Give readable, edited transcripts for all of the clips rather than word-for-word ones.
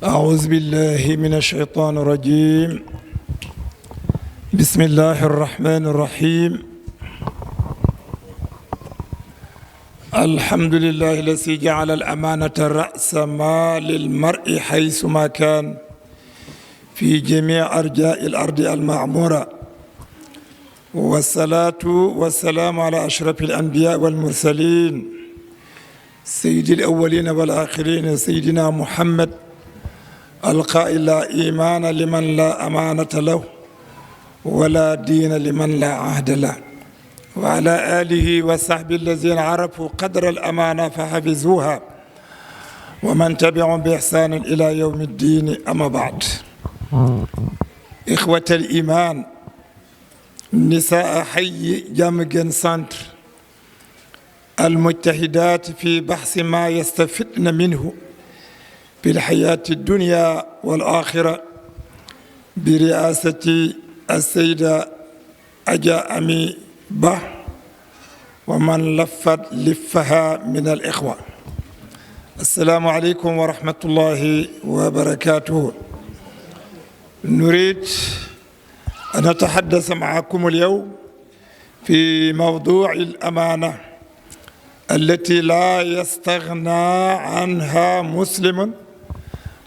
أعوذ بالله من الشيطان الرجيم بسم الله الرحمن الرحيم الحمد لله الذي جعل الأمانة رأس مال المرء حيثما كان في جميع أرجاء الأرض المعمورة والصلاة والسلام على أشرف الأنبياء والمرسلين سيد الأولين والآخرين سيدنا محمد القائل لا إيمان لمن لا أمانة له ولا دين لمن لا عهد له وعلى آله وصحبه الذين عرفوا قدر الأمانة فحفظوها ومن تبعهم بإحسان إلى يوم الدين أما بعد إخوة الإيمان نساء حي جامجن سانتر المجتهدات في بحث ما يستفدن منه في الحياة الدنيا والآخرة برئاسة السيدة أجا أمي به ومن لفها من الإخوة السلام عليكم ورحمة الله وبركاته نريد أن نتحدث معكم اليوم في موضوع الأمانة التي لا يستغنى عنها مسلم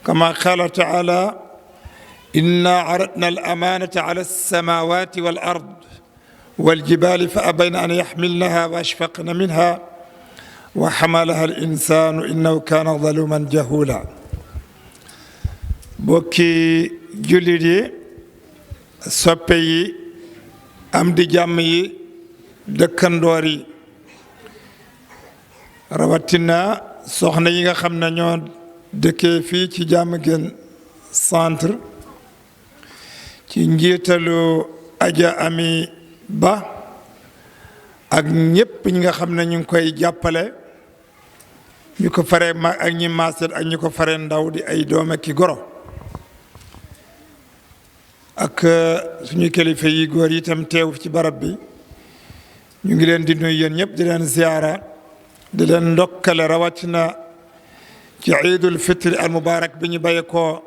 كما قال تعالى إنا عرضنا الأمانة على السماوات والأرض والجبال فأبين أن يحملنها وأشفقن منها وحملها الإنسان إنه كان ظلوما جهولا بوكي جوليدي سوبي أمدي جامي دكاندوري rawatina soxna yi nga xam ne ñoo dëkkee fii ci Diamaguène centre ci njiitalu Adja Ami Ba ak ñépp ñi nga xam ne ñu ngi koy jàppale ñu ko faree mag ak ñi maaset ak ñu ko faree ndaw di ay doom ak ki goro ak suñu kilifa yi góor yi itam teew ci barab bi ñu ngi leen di nuyu yéen ñëpp di leen ziyaara di leen ndokkale rawatina ci iidul fitri al mubarak bi ñu bàyyi ko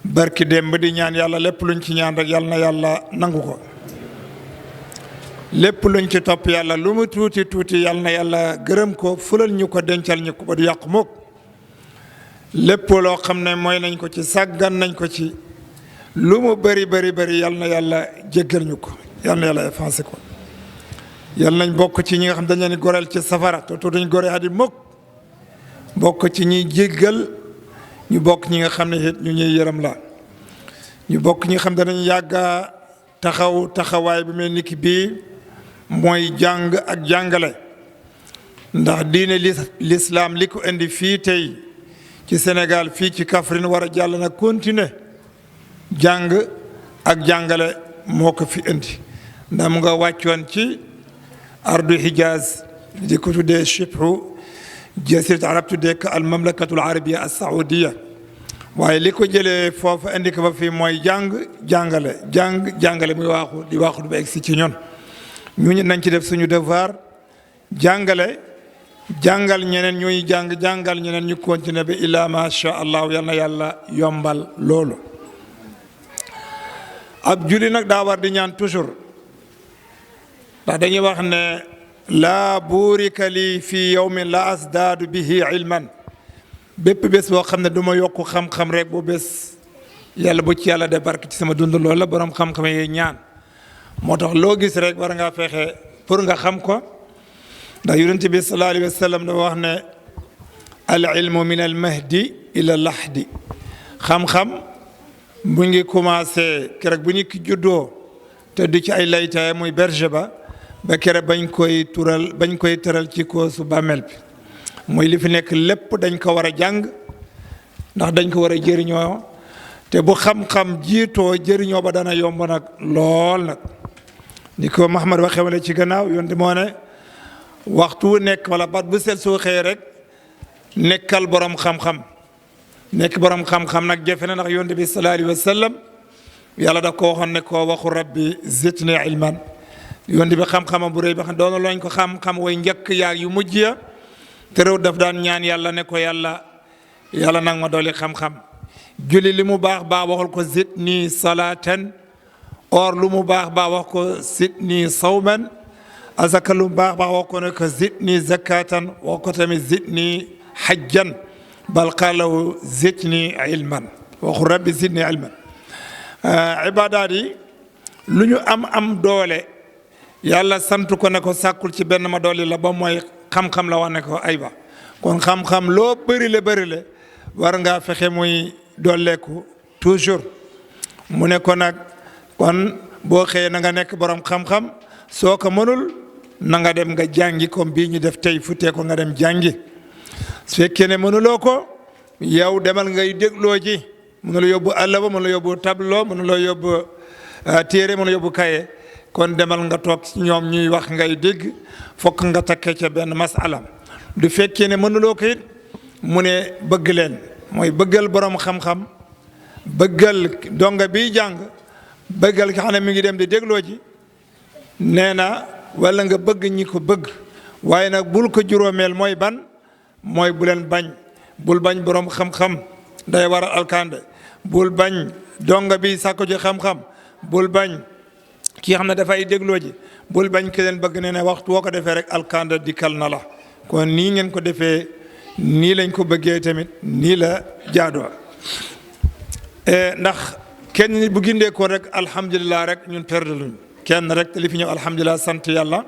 barki démb di ñaan yàlla lépp luñ ci ñaan rek yàlla na yàlla nangu ko lépp luñ ci topp yàlla lu mu tuuti tuuti yàlla na yàlla gërëm ko fulal ñu ko dencal ñu ko ba du yàqu mukk lépp loo xam ne mooy nañ ko ci sàggan nañ ko ci lu mu bari bari bari yàlla na yàlla jéggal ñu ko yàlla na yàlla effacé ko yàlla nañ bokk ci ñi nga xam dañ leen goreel ci safara te tuutuñ gore hadi mukk bokk ci ñuy jéggal ñu bokk ñi nga xam ne it ñu ñuy yërëm la ñu bokk ñi nga xam danañ yàgga taxawaay bi mel ni ki bii mooy jàng ak jàngale ndax diine l'islam li ko indi fii tey ci Sénégal fii ci Kaffrine war a jàll na continuer jàng ak jàngale moo ko fi indi ndax mu nga wàccoon ci ardu Hijaz di ko tuddee Chiphu jasirat arab tuddee ko al mamlakatul arabia as saoudia waaye li ko jëlee foofu indi ko ba fii mooy jàngale muy waaxu di waaxu du ba egsi ci ñun ñu nañ ci def suñu devoir jàngal ñeneen ñuy jàngal ñeneen ñu continuer ba illa ma sha allah yal na yàlla yombal loolu ab julli nag daa war di ñaan toujours ndax dañuy wax ne laa buurika lii fii yawmin la asdaadu bihi ilman bépp bés boo xam ne du ma yokku xam-xam rek bu bés yàlla bu ci yàlla de barke ci sama dund loolu la borom xam-xam yi ñaan moo tax loo gis rek war ngaa fexe pour nga xam ko ndax yonent bi sallallahu alayhi wa sallam dafa wax ne al ilmu min al mahdi ila lahdi xam-xam bu ngi commencé keroog bu ñu ki juddoo te du ci ay laytaay muy berge ba kere bañ koy tëral ci koosu bàmmeel bi mooy li fi nekk lépp dañ ko war a jàng ndax dañ ko war a jëriñoo te bu xam-xam jiitoo jëriñoo ba dana yomb nag lool nag ni ko Muhammad waxee wala ci gannaaw yonte moo ne waxtu wu nekk wala bat bu sel soo xëyee rek nekkal borom xam-xam nekk borom xam-xam nag jafe na ndax yonte bi sallallahu alayhi wa sallam yàlla da ko waxoon ne ko waxu rabbi zidni ilman yonte bi xam-xamam bu rëy ba xam doona lañ ko xam-xam way njëkk yaag yu mujj ya te réew daf daan ñaan yàlla ne ko yàlla nag ma dooli xam-xam julli li mu baax baax waxul ko zidni salatan or lu mu baax baax wax ko zidni sawman azaka lu mu baax baax wax ko ne ko zidni zakatan wax ko tamit zidni hajjan bal qalahu zidni ilman waxu rabbi zidni ilman ibaadaat yi lu ñu am doole yàlla sant ko ne ko sàkkul ci benn ma doole la ba mooy xam-xam la wax ne ko ayba kon xam-xam loo bëri le war ngaa fexe muy dolleeku toujours mu ne ko nag kon boo xëyee na nga nekk borom xam-xam soo ko mënul na nga dem nga jàngi comme bii ñu def tey futee ko nga dem jàngi su fekkee ne mënuloo ko yow demal ngay dégloo ji mënuloo yóbbu àll ba mënuloo yóbbu tableau mënuloo yóbbu téere mënuloo yóbbu kaye kon demal nga toog ñoom ñuy wax ngay dégg fokk nga takkee ca benn masala du fekkee ne mënuloo ko it mu ne bëgg leen mooy bëggal borom xam-xam bëggal donga biy jàng bëggal ki xam ne mi ngi dem di dégloo ji nee na wala nga bëgg ñi ko bëgg waaye nag bul ko juróomeel mooy ban mooy bu leen bañ bul bañ borom xam-xam day waral alkande bul bañ donga bi sàkko ji xam-xam bul bañ ki xam ne dafay dégloo ji bul bañ ki leen bëgg nee na waxtu woo ko defee rek alkande dikkal na la kon nii ngeen ko defee nii lañ ko bëggee tamit nii la jaadoo ndax kenn nit bu gindee ko rek alhamdulilah rek ñun perdre luñ kenn rek li fi ñëw alhamdulilah sant yàlla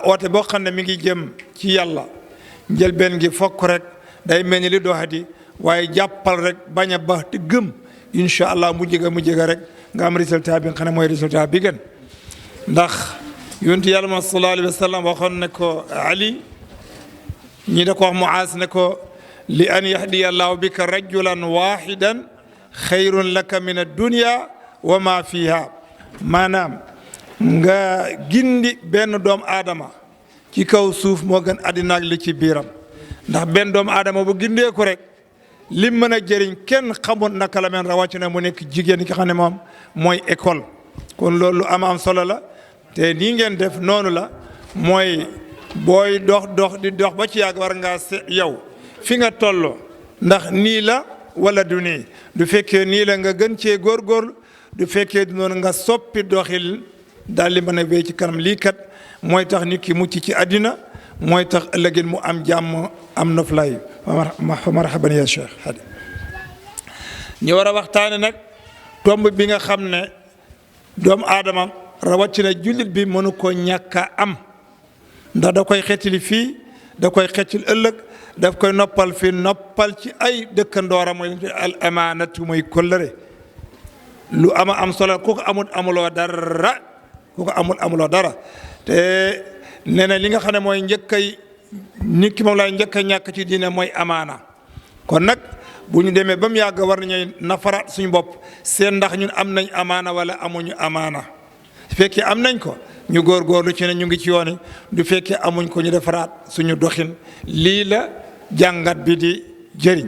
oote boo xam ne mi ngi jëm ci yàlla njëlbeen gi fokk rek day mel ni li doxati waaye jàppal rek bañ a ba te gëm incha allah mu jega rek nga am résultat bi nga xam ne mooy résultat bi gën ndax yonent yàlla ma sallallahu alayhi wa sallam waxoon ne ko Ali ñi da ko wax Muaas ne ko li an yahdiya allahu bika rajulan wahidan xayrun laka min ad-dunya wa ma fiha maanaam nga gindi benn doomu aadama ci kaw suuf moo gën àddina ak li ci biiram ndax benn doomu aadama bu gindee ko rek lim mën a jëriñ kenn xamul naka la mel rawatina mu nekk jigéen ki xam ne moom mooy école kon loolu am solo la te nii ngeen def noonu la mooy booy dox di dox ba ci yàgg war ngaa yow fi nga toll ndax nii la wala du nii du fekkee nii la nga gën cee góorgóorlu du fekkee du noonu nga soppi doxil daal di mën a wéy ci kanam lii kat mooy tax nit ki mucc ci àddina mooy tax ëllëgin mu am jàmm am noflaay marhaban ya cheikh hadi ñu war a waxtaane nag tomb bi nga xam ne doomu aadama rawatina jullit bi mënu ko ñàkk a am ndax da koy xettali fii da koy xettali ëllëg daf koy noppal fii noppal ci ay dëkkandooram mooy al amaanatu mooy kóllëre lu am solo ku ko amuloo dara ku ko amuloo dara te nee na li nga xam ne mooy njëkkay nit ki moom laay njëkk a ñàkk ci diine mooy amaana kon nag bu ñu demee ba mu yàgg war nañu nafaraat suñu bopp seen ndax ñun am nañ amaana wala amuñu amaana su fekkee am nañ ko ñu góorgóorlu ci ne ñu ngi ci yoon du fekkee amuñ ko ñu defaraat suñu doxin lii la jàngat bi di jëriñ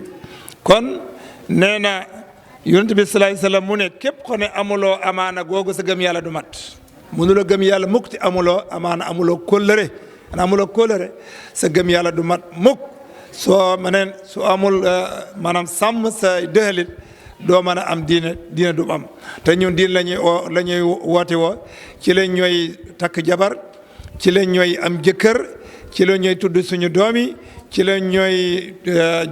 kon nee na yonent bi sallallahu alayhi wasallam mu ne képp ko ne amuloo amaana googu sa gëm yàlla du mat mënuloo gëm yàlla mukk te amuloo amaana amuloo kóllëre sa gëm yàlla du mat mukk soo mëneen su amul maanaam sàmm sa dëxalit doo mën a am diine du am te ñun diine la ñuy woote woo ci la ñooy takk jabar ci la ñooy am jëkkër ci la ñooy tudd suñu doom yi ci la ñooy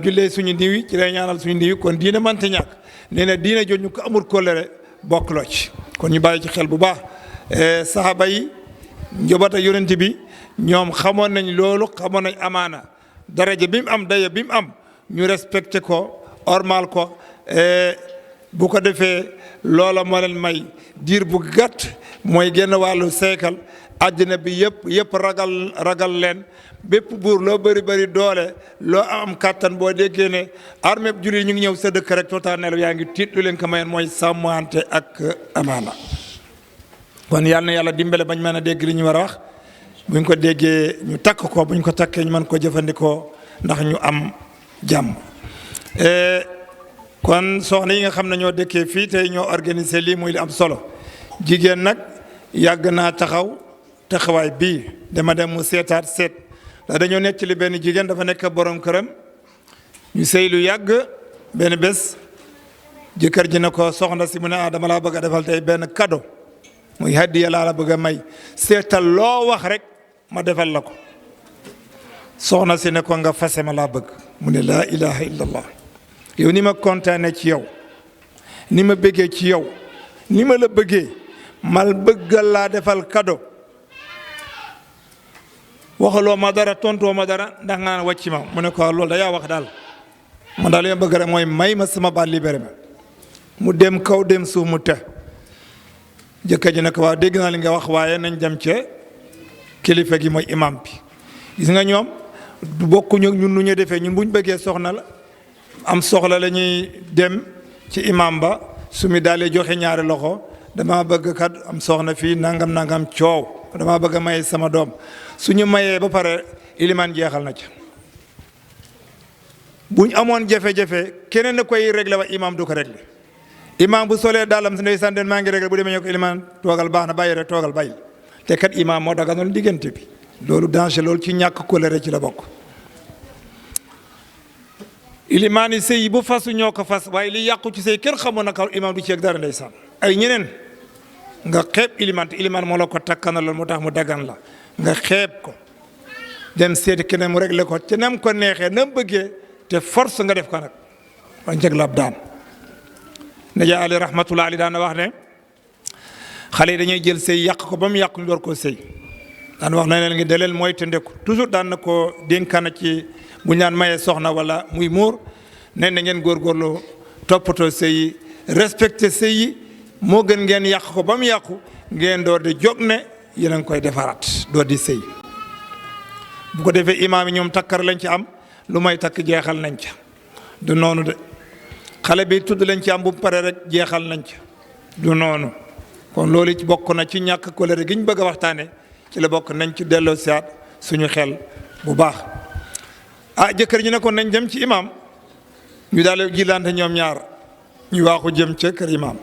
jullee suñu ndiw yi ci la ñaanal suñu ndiw yi kon diine mënta ñàkk nee na diine jooju ñu ko amul kóllëre bokkuloo ci kon ñu bàyyi ci xel bu baax saxaaba yi njobata yonent bi ñoom xamoon nañ loolu xamoon nañ amaana daraja bi mu am daya bi mu am ñu respecté ko ormal ko bu ko defee loola moo leen may diir bu gàtt mooy genn wàllu seekal àddina bi yëpp ragal leen bépp buur loo bëri doole loo am kàttan boo déggee ne armée bu jullit ñu ngi ñëw sa dëkk rek tootaaneel yaa ngi tiit lu leen ko mayoon mooy sàmmante ak amaana kon yal na yàlla dimbale bañ mën a dégg li ñu war a wax buñ ko déggee ñu takk ko buñ ko takkee ñu mën ko jëfandikoo ndax ñu am jàmm kon soxna yi nga xam ne ñoo dëkkee fii tey ñoo organisé lii muy li am solo jigéen nag yàgg naa taxawaay bii dama dem mu seet ndax dañoo nekk li benn jigéen dafa nekk borom këram ñu sëy lu yàgg benn bés jëkkër ji ne ko soxna si mu ne dama laa bëgg a defal tey benn cadeau muy hadiya laa la bëgg a may seetal loo wax rek ma defal la ko soxna si ne ko nga fase ma laa bëgg mu ne laa ilaha illallah yow ni ma kontaane ci yow ni ma bëggee ci yow ni ma la bëggee mal bëggal laa defal cadeau waxaloo ma dara tontoo ma dara ndax nga naan wàcc ma mu ne ko loolu da yaa wax daal man daal li ma bëgg rek mooy may ma sama baat libéré ma mu dem kaw dem suuf mu të jëkkër ji ne ko waaw dégg naa li nga wax waaye nañ dem ca kilifa gi mooy imam bi gis nga ñoom du bokkuñu ñun nu ñu defee ñun bu ñu bëggee soxna la am soxla la ñuy dem ci imam ba su mi daalee joxe ñaari loxo dama bëgg kat am soxna fii nangam nangam coow dama bëgg a maye sama doom suñu mayee ba pare ilimaan jeexal na ca buñ amoon jafe-jafe keneen na koy réglé wa imam du ko réglé imam bu solee daalam si ndeysaan den maa ngi réglé bu demee ñëw ko ilimaan toogal baax na bàyyi rek toogal bàyyi te kat imam moo daganal diggante bi loolu danger loolu ci ñàkk kóllëre ci la bokk ilimaan yi sëy bu fasu ñoo ko fas waaye li yàqu ci sëy kenn xamoon na kaw imam du ci yegg dara ndeysaan ay ñeneen nga xeeb ilimaan te ilimaan moo la ko takkanaloon moo tax mu dagan la nga xeeb ko dem seeti keneen mu réglé ko te nam ko neexee nam bëggee te force nga def ko nag wa njëglab daan Naja Ali rahmatullah ali daan wax ne xale yi dañuy jël sëy yàq ko ba mu yàq ñu door koo sëy daan wax na leen ngi deleel mooy te ndeku toujours daan na ko dénkana ci bu ñu naan mayee soxna wala muy muur ne na ngeen góorgóorlu toppatoo sëy yi respecté sëy yi moo gën ngeen yàq ko ba mu yàqu ngeen door di jóg ne yéen a ngi koy defaraat door di sëy bu ko defee imaam yi ñoom takkar lañ ci am lu may takk jeexal nañ ca du noonu de xale bi tudd lañ ci am bu pare rek jeexal nañ ca du noonu kon loolu ci bokk na ci ñàkk kóllëre gi ñu bëgg a waxtaane ci la bokk nañ ci delloo siyaat suñu xel bu baax jëkkër ji ne ko nañ dem ci imaam ñu daal jilante ñoom ñaar ñu waaxu jëm ca kër imaam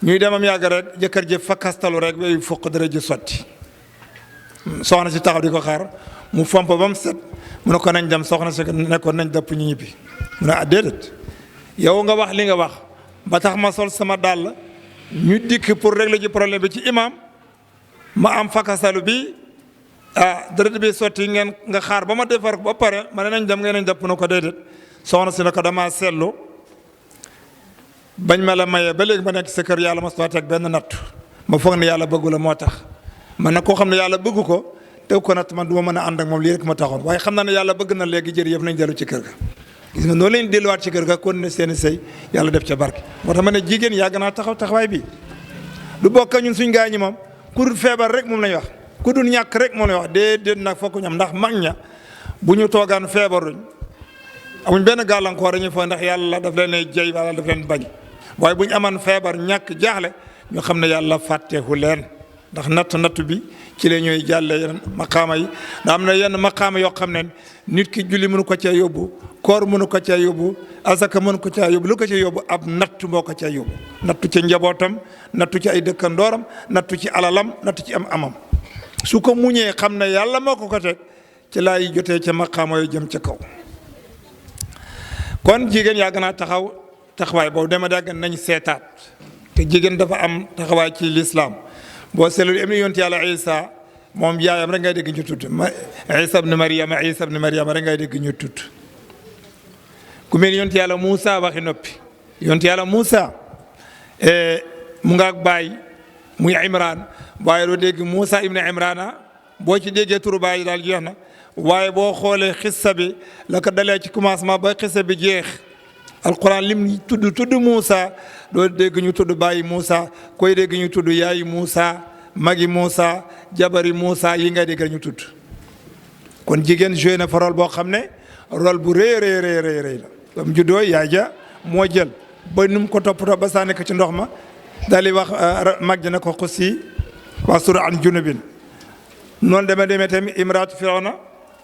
ñuy demam yàgg rek jëkkër ji fakkastalu rek bay fokk dara ji sotti soxna si taxaw di ko xaar mu fomp ba mu set mu ne ko nañ dem soxna si ne ko nañ dëpp ñu ñibbi mu ne déedéet yow nga wax li nga wax ba tax ma sol sama dàll ñu dikk pour régler ji problème bi ci imam ma am fakkastalu bi dërët bi sotti ngeen nga xaar ba ma defar ko ba pare ma ne nañ dem ngeen nañ dëpp na ko déedéet soxna si ne ko damaa seetlu bañ ma la mayee ba léegi ma nekk sa kër yàlla mos teg benn natt ma foog ne yàlla bëggu la moo tax man nag koo xam ne yàlla bëggu ko tew ko natt man du ma mën a ànd ak moom lii rek ma taxoon waaye xam naa ne yàlla bëgg na léegi jërëjëf nañ dellu ci kër ga gis nga noonu leen delluwaat ci kër ga kon ne seeni sëy yàlla def ca barke moo tax ma ne jigéen yàgg naa taxaw taxawaay bi du bokk ñun suñ gaa ñi moom ku dul feebar rek moom lañ wax ku dul ñàkk rek moom lañ wax déedéet nag fokk ñam ndax mag ña bu ñu toogaan feebaruñ amuñ benn gàllankoor dañuy foog ndax yàlla daf leen ay jey wala daf leen bañ waaye bu ñu amaan feebar ñàkk jaaxle ñu xam ne yàlla fàtteeku leen ndax nattu bi ci la ñuy jàlle yeneen maqaama yi da am na yenn maqaama yoo xam ne nit ki julli mënu ko cee yóbbu koor mënu ko cee yóbbu asaka mënu ko cee yóbbu lu ko cee yóbbu ab nattu moo ko cee yóbbu nattu ci njabootam nattu ci ay dëkkandooram nattu ci alalam nattu ci am amam su ko muñee xam ne yàlla moo ko teg ci laay jotee ca maqaama yoo jëm ca kaw kon jigéen yàgg naa taxawaay boobu dama dagg nañ seetaat te jigéen dafa am taxawaay ci lislaam boo seetlu am na yonent yàlla Isa moom yaayam rek ngay dégg ñu tudd Isa ibn Maryam rek ngay dégg ñu tudd ku mel yonent yàlla Moussa waxi noppi yonent yàlla Moussa mu nga ak baay muy Imran waaye doo dégg Moussa ibn Imrana boo ci déggee turu baay daal jeex na waaye boo xoolee xissa bi la ko dalee ci commencement ba xissa bi jeex alquran lim tudd Moussa doo dégg ñu tudd bàyyi Moussa koy dégg ñu tudd yaayi Moussa magi Moussa jabari Moussa yi nga dégg ñu tudd kon jigéen joué na fa rôle boo xam ne rôle bu rëy la ba mu juddoo yaay ja moo jël ba nu mu ko toppatoo ba sànni ko ci ndox ma daal di wax mag ji ne ko xussi wastur an junubin noonu demee tamit imraatu Firawna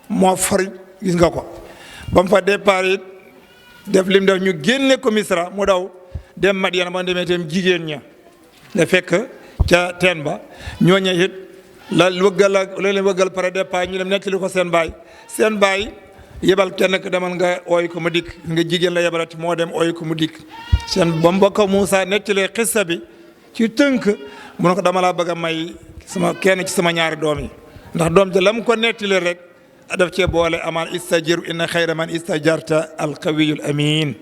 moo fari gis nga ko ba mu fa départ it def lim def ñu génne ko Misra mu daw dem Madiana ba demee tam jigéen ña da fekk ca teen ba ñooña it la leen wëggal pare départ ñu dem nettali ko seen baay yebal kenn ko demal nga ooy ko mu dikk nga jigéen la yebalati moo dem ooy ko mu dikk seen ba mbokk Moussa nettalee xissa bi ci tënk mu ne ko dama laa bëgg a may sama kenn ci sama ñaari doom yi ndax doom ja la mu ko nettalee rek daf cee boole amaan istajir inna xayra man istajarta alqawiyul amin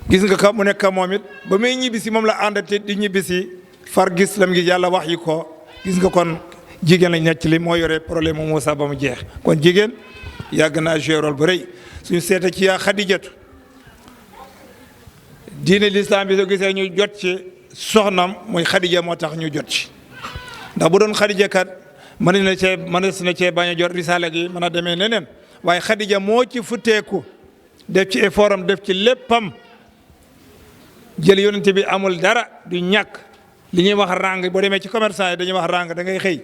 gis nga ka mu nekk moom it ba muy ñibbisi moom la àndate di ñibbisi far gis lam ngi yàlla wax yi ko gis nga kon jigéen lañ nekk li moo yore problème mu Moussa ba mu jeex kon jigéen yàgg naa joué rôle bu rëy suñu seete ci yaa Xadijatu diine l'islam bi soo gisee ñu jot ci soxnam mooy Xadija moo tax ñu jot ci ndax bu doon Xadija kat mën na cee bañ a jot risaala gi mën a demee neneen waaye Xadija moo ci futteeku def ci effort am def ci léppam jël yonent bi amul dara du ñàkk li ñuy wax rang boo demee ci commerçant yi dañuy wax rang da ngay xëy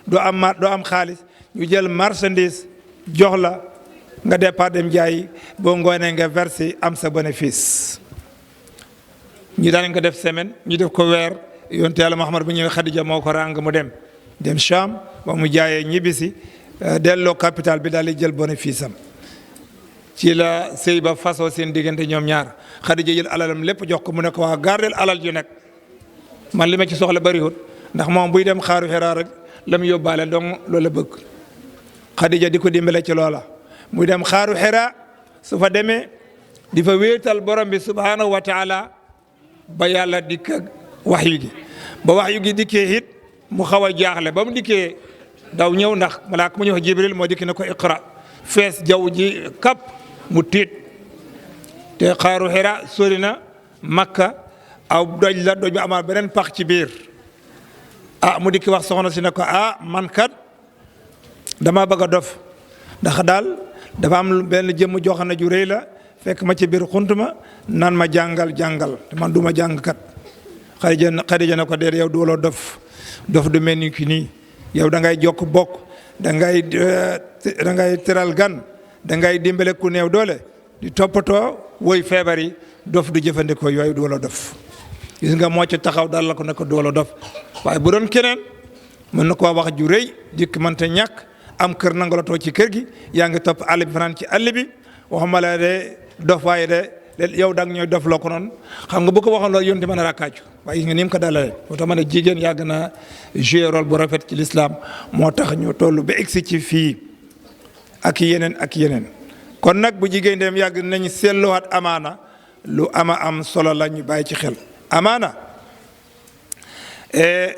doo am xaalis ñu jël marchandise jox la nga départ dem jaay boo ngoonee nga versé am sa bénéfice ñu daan ko def semaine ñu def ko weer yonent yàlla Muhammad bu ñëwee Xadija moo ko rang mu dem Cham ba mu jaayee ñibbisi delloo capital bi daal di jël bénéfice am ci la sëy ba fasoo seen diggante ñoom ñaar Xadija jël alalam lépp jox ko mu ne ko waa gardel alal ju nekk man li ma ci soxla bariwut ndax moom buy dem xaaru Xiraa rek la mu yóbbaale donc loolu la bëgg Xadija di ko dimbale ci loola muy dem xaaru Xiraa su fa demee di fa wéetal borom bi subhanahu wa taala ba yàlla dikk ak waxyu gi ba waxyu gi dikkee it mu xaw a jaaxle ba mu dikkee daw ñëw ndax malaaka mu ñëw Jibril moo dikki ne ko iqra fees jaww ji kap mu tiit te xaaru Xiraa sori na Makka aw doj la doj bi amaat beneen pax ci biir mu dikki wax soxna si ne ko man kat dama bëgg a dof ndax daal dafa am benn jëmm joo xam ne ju rëy la fekk ma ci biir xunt ma nan ma jàngal te man du ma jàng kat Xadija ne ko déet yow dooloo dof du mel ni ki nii yow da ngay jokk bokk da ngay teral gan da ngay dimbale ku néew doole di toppatoo woy feebar yi dof du jëfandikoo yooyu dooloo dof gis nga moo ci taxaw dal la ko ne ko dooloo dof waaye bu doon keneen mën na koo wax ju rëy dikk mënta ñàkk am kër nangalatoo ci kër gi yaa ngi topp àll bi fanaan ci àll bi waxuma la de dof waaye de yow da nga ñooy dof loo ko noonu xam nga bu ko waxoon loolu yonte mën a rakkaaju waaye gis nga ni mu ko dalalee moo tax ma ne jigéen yàgg na jouer rôle bu rafet ci l'islam moo tax ñu toll ba egsi ci fii ak yeneen kon nag bu jigéen dem yàgg nañ seetluwaat amaana lu am solo la ñu bàyyi ci xel amaana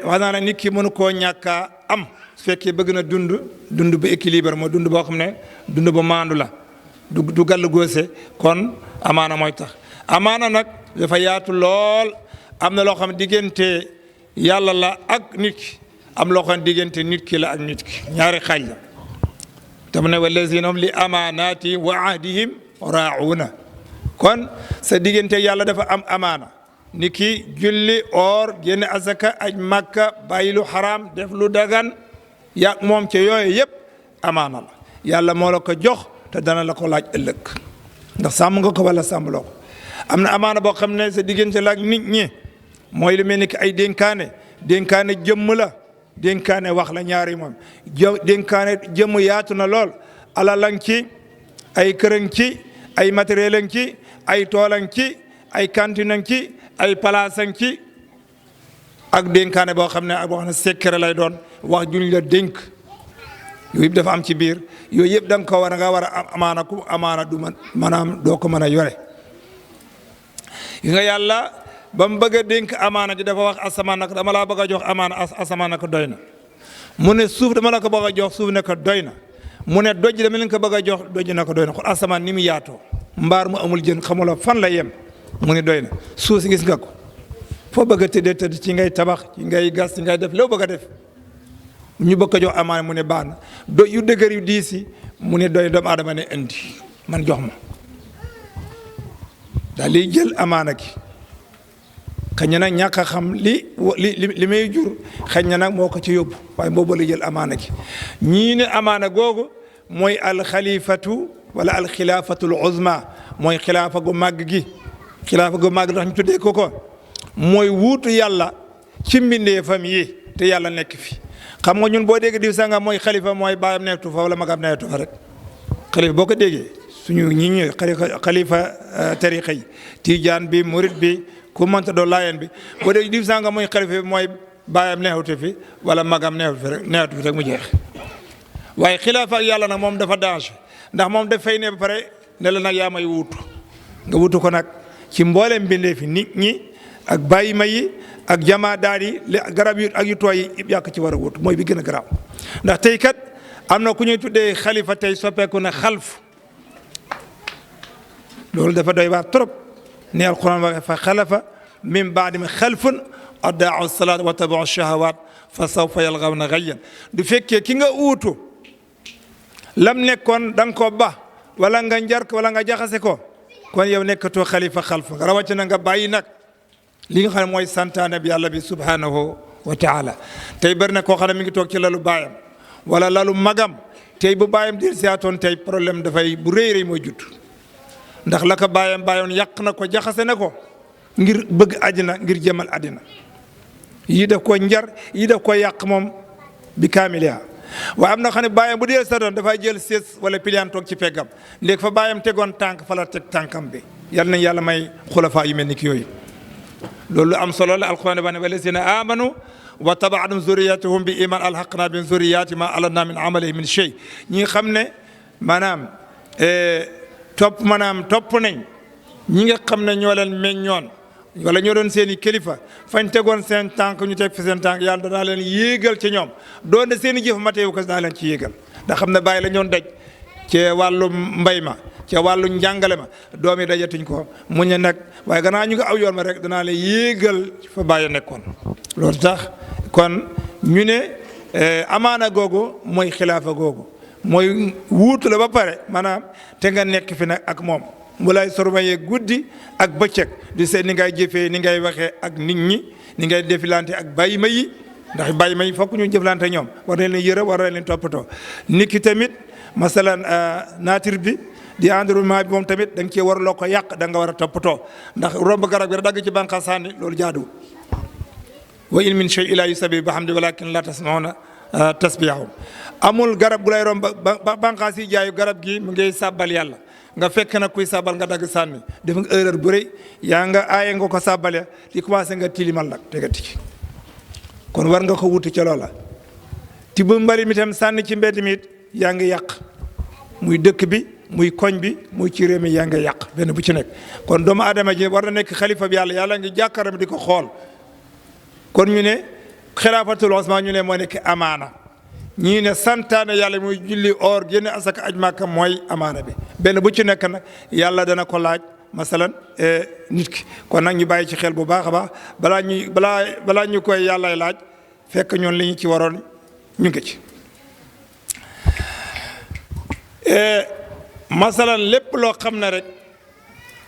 wax naa ne nit ki mënu koo ñàkka am su fekkee bëgg na dund bu équilibre mooy dund boo xam ne dund bu maandu la du gàll góose kon amaana mooy tax amaana nag dafa yaatu lool am na loo xam ne diggante yàlla la ak nit ki am loo xam ne diggante nit ki la ak nit ki ñaari xaaj la te mu ne wallazina hum li amaanaati wa ahdihim raa'uuna kon sa diggante yàlla dafa am amaana nit ki julli or génne azaka aj makka bàyyi lu xaraam def lu dagan yàgg moom ca yooyu yëpp amaana la yàlla moo la ko jox te dana la ko laaj ëllëg ndax sàmm nga ko wala sàmmloo ko am na amaana boo xam ne sa diggante la ak nit ñi mooy lu mel ni ki ay dénkaane jëmm la dénkaane wax la ñaari moom dénkaane jëmm yaatu na lool alalang ci ay kërëng ci ay matériel ci ay toolang ci ay cantine ci ay palaasang ci ak dénkaane boo xam ne ak boo xam ne secret lay doon wax juñ la dénk yooyu yëpp dafa am ci biir yooyu yëpp da nga ko war a amaana ku amaana du maanaam doo ko mën a yore yi nga yàlla ba mu bëgg a dénk amaana ji dafa wax asamaan nag dama laa bëgg a jox amaana asamaan nag doy na mu ne suuf dama la ko bëgg a jox suuf ne ko doy na mu ne doj dama leen ko bëgg a jox doj na ko doy na kon asamaan ni mu yaatoo mbaar mu amul jën xamula fan la yem mu ne doy na suuf si gis nga ko foo bëgg a tëdd ci ngay tabax ci ngay gas ci ngay def loo bëgg a def ñu bëgg ko jox amaana mu ne baax na doj yu dëgër yu diis yi mu ne doy doomu aadama ne indi man jox ma daal liy jël amaana gi xëy na nag ñàkk a xam li may jur xëy na nag moo ko ci yóbbu waaye boobu la jël amaana gi ñii ne amaana googu mooy alxalifatu wala alxilaafatul uzma mooy xilaafa gu màgg gi xilaafa gu màgg tax ñu tuddee ko mooy wuutu yàlla ci mbindeefam yi te yàlla nekk fi xam nga ñun boo dégg diw sanga mooy xalifa mooy baayam neetu fa wala magam neetu fa rek xalifa boo ko déggee suñu ñi xalifa tariqa yi tijaan bi murit bi ku mënta doo laayeen bi boo dee diw sanga mooy xalifa bi mooy baayam neexuti fi wala magam neexuti fi rek mu jeex waaye xilaafa ak yàlla nag moom dafa danger ndax moom daf fay ne ba pare ne la nag yaa may wuutu nga wuutu ko nag ci mboolem bindee fi nit ñi ak bàyyi ma yi ak jamaa daal yi garab yu ak yu tooy yi yàq ci war a wuutu mooy bi gën a garaaw ndax tey kat am na ku ñuy tuddee xalifa tey soppeeku na xalf loolu dafa doy waar trop ne alquran waxe fa xalafa min baadihim xalfun addaau salaat wa tabaau shahawaat fa sawfa yalgawna gayyan du fekkee ki nga uutu lam nekkoon da nga ko ba wala nga njark wala nga jaxase ko kon yow nekkatoo xalifa xalf rawatina nga bàyyi nag li nga xam ne mooy santaane bi yàlla bi subhanahu wa taala tey bari na koo xam ne mi ngi toog ci lalu baayam wala lalu magam tey bu baayam dir siyaatoon tey problème dafay bu rëy rëy mooy judd ndax la ko bàyyoon yàq na ko jaxase na ko ngir bëgg àddina ngir jëmal àddina yii daf ko njar yii daf ko yàq moom bi kaamiliya waaye am na xam ne bàyyam bu dee sa doon dafay jël sées wala piliyaan toog ci peggam léegi fa bàyyam tegoon tànk fa la teg tànkam bi yal nañ yàlla may xulafaa yu mel ni ki yooyu loolu am solo la alquran ba ne walazina amanu wa tabaadum zuriyatuhum bi iman alhaqna bi zuriyati ma alanna min amalihim min shay ñi nga xam ne maanaam topp nañ ñi nga xam ne ñoo leen meññoon wala ñoo doon seen i kilifa fañ tegoon seen tànk ñu teg fi seen tànk yàlla danaa leen yéegal ci ñoom doon seen i jëf mateewu ko danaa leen ci yéegal ndax xam ne bàyyi la ñoon daj ci wàllu mbay ma ci wàllu njàngale ma doom yi dajatuñ ko mu ne nag waaye gannaaw ñu ngi aw yoon ma rek danaa leen yéegal fa bàyyi nekkoon loolu tax kon ñu ne amaana googu mooy xilaafa googu mooy wuutu la ba pare maanaam te nga nekk fi nag ak moom mu lay surveiller guddi ak bëccëg di seet ni ngay jëfee ni ngay waxee ak nit ñi ni ngay defilante ak bàyyi ma yi ndax bàyyi ma yi fokk ñu jëflante ñoom war nañ leen yërëm war nañ leen toppatoo nit ki tamit masalan nature bi di environnement bi moom tamit da nga cee warloo ko yàq da nga war a toppatoo ndax romb garab gi da dagg ci bànqaas sànni loolu jaaduwul wa in min shay illa yusabbihu bihamdi walakin la tasmauna tasbihahum amul garab gu lay romb bànqaas yi jaayu garab gi mu ngay sàbbal yàlla nga fekk nag kuy sàbbal nga dagg sànni def nga erreur bu rëy yaa nga aaye nga ko sàbbale di commencé nga tilimal nag tegati ci kon war nga ko wuti ca loola ti bu mbari mi tam sànni ci mbedd mi it yaa ngi yàq muy dëkk bi muy koñ bi muy ci réew mi yaa ngi yàq benn bu ci nekk kon doomu aadama ji war na nekk xalifa bi yàlla ngi jàkkaram di ko xool kon ñu ne xilaafatul usmaan ñu ne moo nekk amaana ñii ne santaane yàlla muy julli or génne asaka aj màkka mooy amaana bi benn bu ci nekk nag yàlla dana ko laaj masalan nit ki kon nag ñu bàyyi ci xel bu baax a baax balaa ñu koy yàllay laaj fekk ñoon li ñu ci waroon ñu ngi ci masalan lépp loo xam ne rek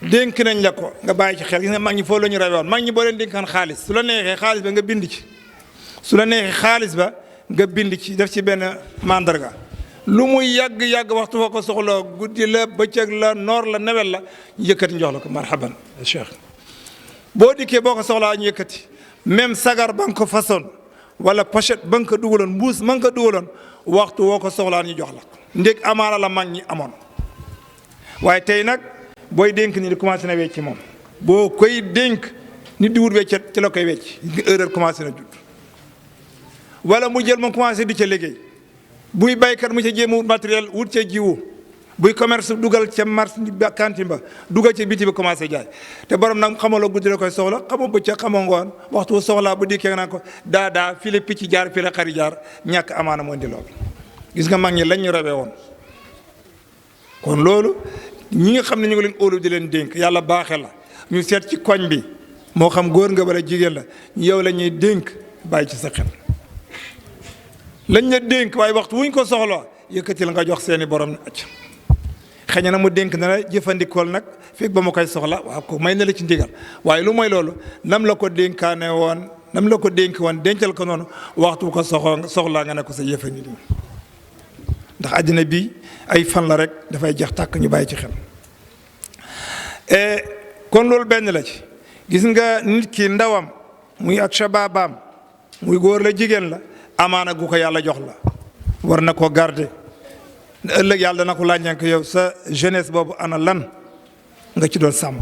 dénk nañ la ko nga bàyyi ci xel gis nga mag ñi foofu la ñu rawoon mag ñi boo leen dénkaan xaalis su la neexee xaalis ba nga bind ci su la neexee xaalis ba nga bind ci def ci benn mandarga lu muy yàgg waxtu foo ko soxla guddi la bëccëg la noor la nawet la ñu yëkkati jox la ko marhaban cheikh boo dikkee boo ko soxlaa ñu yëkkati même sagar ba nga ko façon wala pochette ba nga ko dugaloon mbuus ma nga ko dugaloon waxtu woo ko soxlaa ñu jox la ndég amaana la mag ñi amoon waaye tey nag booy dénk ni di commencé na wecc moom boo koy dénk nit di wut weccet ci la koy wecc erreur commencé na judd wala mu jël moom commencé di ca liggéey buy baykat mu ca jéem a wut matériel wut ca jiwu buy commerce dugal ca marché ba kantin ba dugal ca biti ba commencé jaay te borom nag xamaloo guddi la koy soxla xamoo bëccëg xamoo ngoon waxtu soxlaa bu dikkee naan ko daa fii la picc jaar fii la xari jaar ñàkk amaana moo indi loolu gis nga mag ñi lañ ñu rawee woon kon loolu ñi nga xam ne ñu ngi leen óolu di leen dénk yàlla baaxe la ñu seet ci koñ bi moo xam góor nga wala jigéen la yow la ñuy dénk bàyyi ci sa xel lañ la dénk waaye waxtu wuñ ko soxla yëkkati la nga jox seeni borom acc xëy na mu dénk na la jëfandikool nag fekk ba ma koy soxla waaw ko may na la ci ndigal waaye lu mooy loolu nam la ko dénkaane woon nam la ko dénk woon dencal ko noonu waxtu ko soxlaa nga ne ko sa jëfandikoo ndax àddina bi ay fan la rek dafay jeex tàkk ñu bàyyi ci xel kon loolu benn la ci gis nga nit ki ndawam muy ak shabaabam muy góor la jigéen la amaana gu ko yàlla jox la war na ko garder ëllëg yàlla dana ko laaj ko yow sa jeunesse boobu ana lan nga ci doon sàmm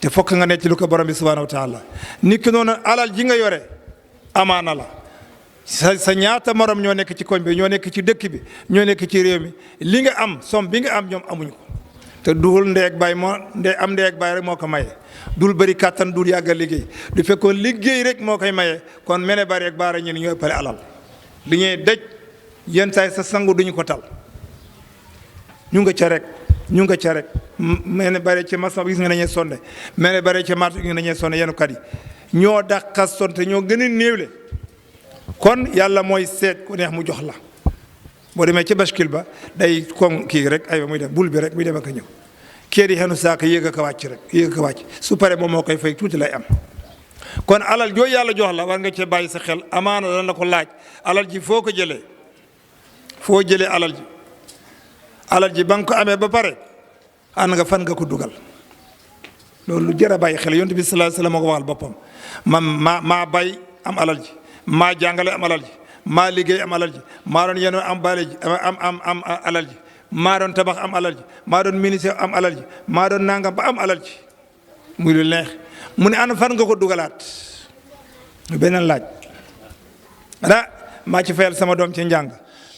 te fokk nga ne ci lu ko borom bi subhanahu wa taala nit ki noonu alal ji nga yore amaana la sa ñaata morom ñoo nekk ci koñ bi ñoo nekk ci dëkk bi ñoo nekk ci réew mi li nga am som bi nga am ñoom amuñu ko te duhul ndeeg baay moo am ndeeg baay rek moo ko maye dul bëri kàttan dul yàgg a liggéey du fekkoon liggéey rek moo koy maye kon mene bari ak baara ñi ñooy pare alal li ñuy dëj yenn saay sa sangu duñu ko tal ñu nga ca rek mene bari ci maçon gis nga nañee sonde mene bari ci marché gis nga nañee sonde yenu kat yi ñoo dàqa sonte ñoo gën a néewle kon yàlla mooy seet ku neex mu jox la boo demee ci bashkil ba day kon kii rek aywa muy def bul bi rek muy dem ak a ñëw kii di xenu saaka yéeg a ko wàcc rek yéeg a ko wàcc su paree moom moo koy fay tuuti lay am kon alal jooyu yàlla jox la war nga cee bàyyi sa xel amaana dana la ko laaj alal ji foo ko jëlee foo jëlee alal ji ba nga ko amee ba pare ànd nga fan nga ko dugal loolu lu jar a bàyyi xel yonent bi sallallahu alayhi wasallam moo ko waxal boppam maa bay am alal ji maa jàngale am alal ji maa liggéey am alal ji maa doon yenoo am baale ji am alal ji maa doon tabax am alal ji maa doon ministère am alal ji maa doon nangam ba am alal ji muy lu neex mu ne ana fan nga ko dugalaat beneen laaj maa ci fayal sama doom ci njàng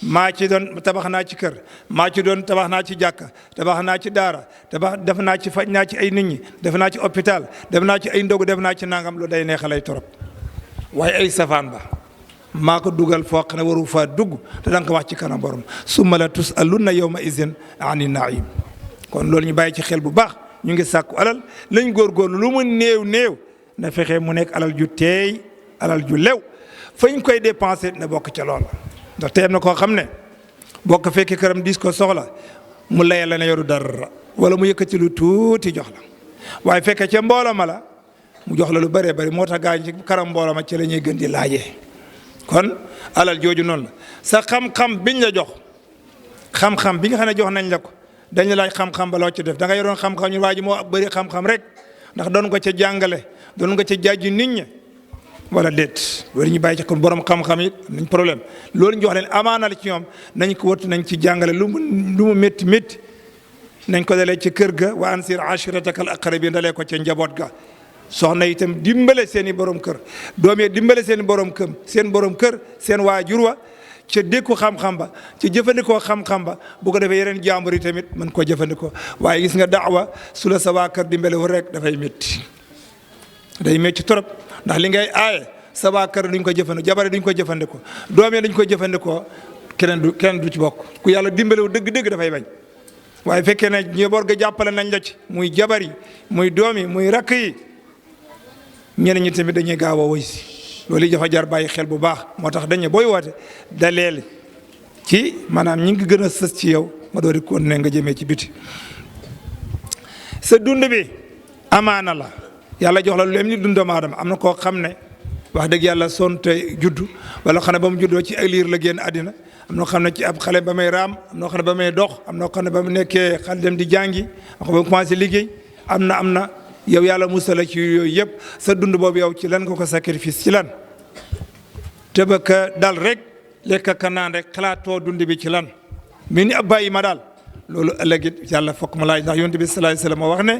maa ci doon tabax naa ci kër maa ci doon tabax naa ci jàkka tabax naa ci daara def naa ci faj naa ci ay nit ñi def naa ci hôpital def naa ci ay ndogu def naa ci nangam lu day neexalay torop waaye ay safaan ba maa ko dugal foo xam ne waru faa dugg te danga ko wax ci kanam borom summa la tusalunna yawma izin ani naim kon loolu ñu bàyyi ci xel bu baax ñu ngi sàkku alal lañ góorgóorlu lu mu néew na fexe mu nekk alal ju teey alal ju lew fañ koy dépensé na bokk ca loola ndax tey am na koo xam ne bokk fekkee këram dis ko soxla mu layal la ne yoru dara wala mu yëkkati lu tuuti jox la waaye fekkee ca mbooloo ma la mu jox la lu bëree bëri moo tax gaañ ci karam mbooloo ma ci la ñuy gën di laajee kon alal jooju noonu la sa xam-xam biñ la jox xam-xam bi nga xam ne jox nañ la ko dañ la laaj xam-xam ba loo ci def da nga yoroon xam-xam ñu waa ji moo bëri xam-xam rek ndax doon nga ca jàngale doon nga ca jaaju nit ñi wala déet loolu ñu bàyyi ci kon borom xam-xam yi nañ problème loolu ñu jox leen amaana la ci ñoom nañ ko wëtt nañ ci jàngale lu mu métti nañ ko dalee ci kër ga wa ansir ashirataka al aqrabin dalee ko ca njaboot ga soxna itam dimbale seen i borom kër doom yi dimbale seen i borom kër seen waajur wa ca dékku xam-xam ba ca jëfandikoo xam-xam ba bu ko defee yeneen jàmbur yi tamit mën koo jëfandikoo waaye gis nga daawa su la sa waa kër dimbale wu rek dafay métti day métti trop ndax li ngay aaye sa waa kër duñ ko jëfandikoo jabare duñ ko jëfandikoo doom yi duñ ko jëfandikoo keneen du ci bokk ku yàlla dimbale wu dëgg-dëgg dafay bañ waaye fekkee ne njaboot ga jàppale nañ la ci muy jabar yi muy doom yi muy rakk yi ñeneen ñi tamit dañuy gaaw a woy si loolu dafa jar bàyyi xel bu baax moo tax dañu booy woote daleel ci maanaam ñi ngi gën a sës ci yow nga doon di continuer nga jëmee ci biti sa dund bi amaana la yàlla jox la lu am ni dund doomu aadama am na koo xam ne wax dëgg yàlla sonte juddu wala xam ne ba mu juddoo ci ay liir la génn àddina am na xam ne ci ab xale ba may raam am na xam ne ba may dox am na xam ne ba mu nekkee xale dem di jàngi ba mu commencé liggéey am na yow yàlla musala ci yooyu yëpp sa dund boobu yow ci lan nga ko sacrifice ci lan tëbaka dal rek lekk ka naan rek xalaatoo dund bi ci lan mais ni ab bàyyi ma daal loolu ëllëg it yàlla fokk mu laaj ndax yonent bi sallallahu alayhi wasallam moo wax ne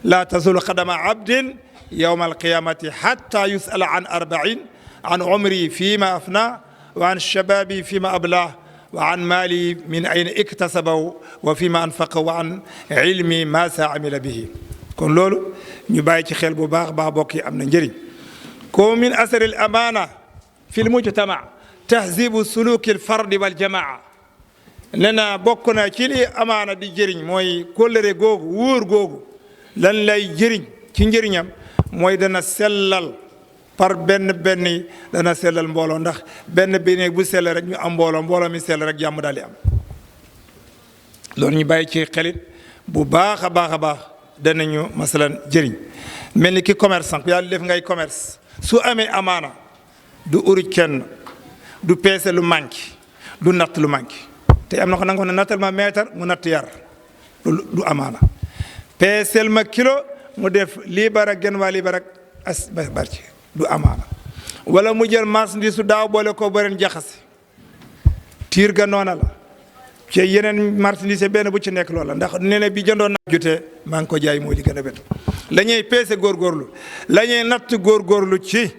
laa tazulu qadama abdin yawma alqiyamati hatta yusala an arba'in an umri fima afna wa an shababi fima ablah wa an mali min ayna iktasabahu wa fima anfaqa wa an ilmi ma sa amila bihi kon loolu ñu bàyyi ci xel bu baax bokk yi am na njëriñ ko min asari al amana fi l mujtama tahzibu suluki al fardi wal jamaa nee na bokk na ci li amaana di jëriñ mooy kóllëre googu wóor googu lan lay jëriñ ci njëriñam mooy dana sellal par benn yi dana sellal mbooloo ndax benn bu sell rek ñu am mbooloo mi sell rek jàmm daal di am loolu ñu bàyyi ci xelit bu baax a baax danañu masalan jëriñ mel ni ki commerçant yàlla def ngay commerce su amee amaana du uruj kenn du peese lu manqué du natt lu manqué te am na ko nanga ko ne nattal ma meetar mu natt yar loolu du amaana peesel ma kilo mu def lii barak genn waa lii barak as barci du amaana wala mu jël marchandise su daaw boole ko baren jaxase tiir ga noona la ci yeneen marchandise benn bu ci nekk loola ndax nee na bi jëndoon naa jutee maa ngi ko jaay mooy li gën a bet la ñuy peese góorgóorlu la ñuy natt góorgóorlu ci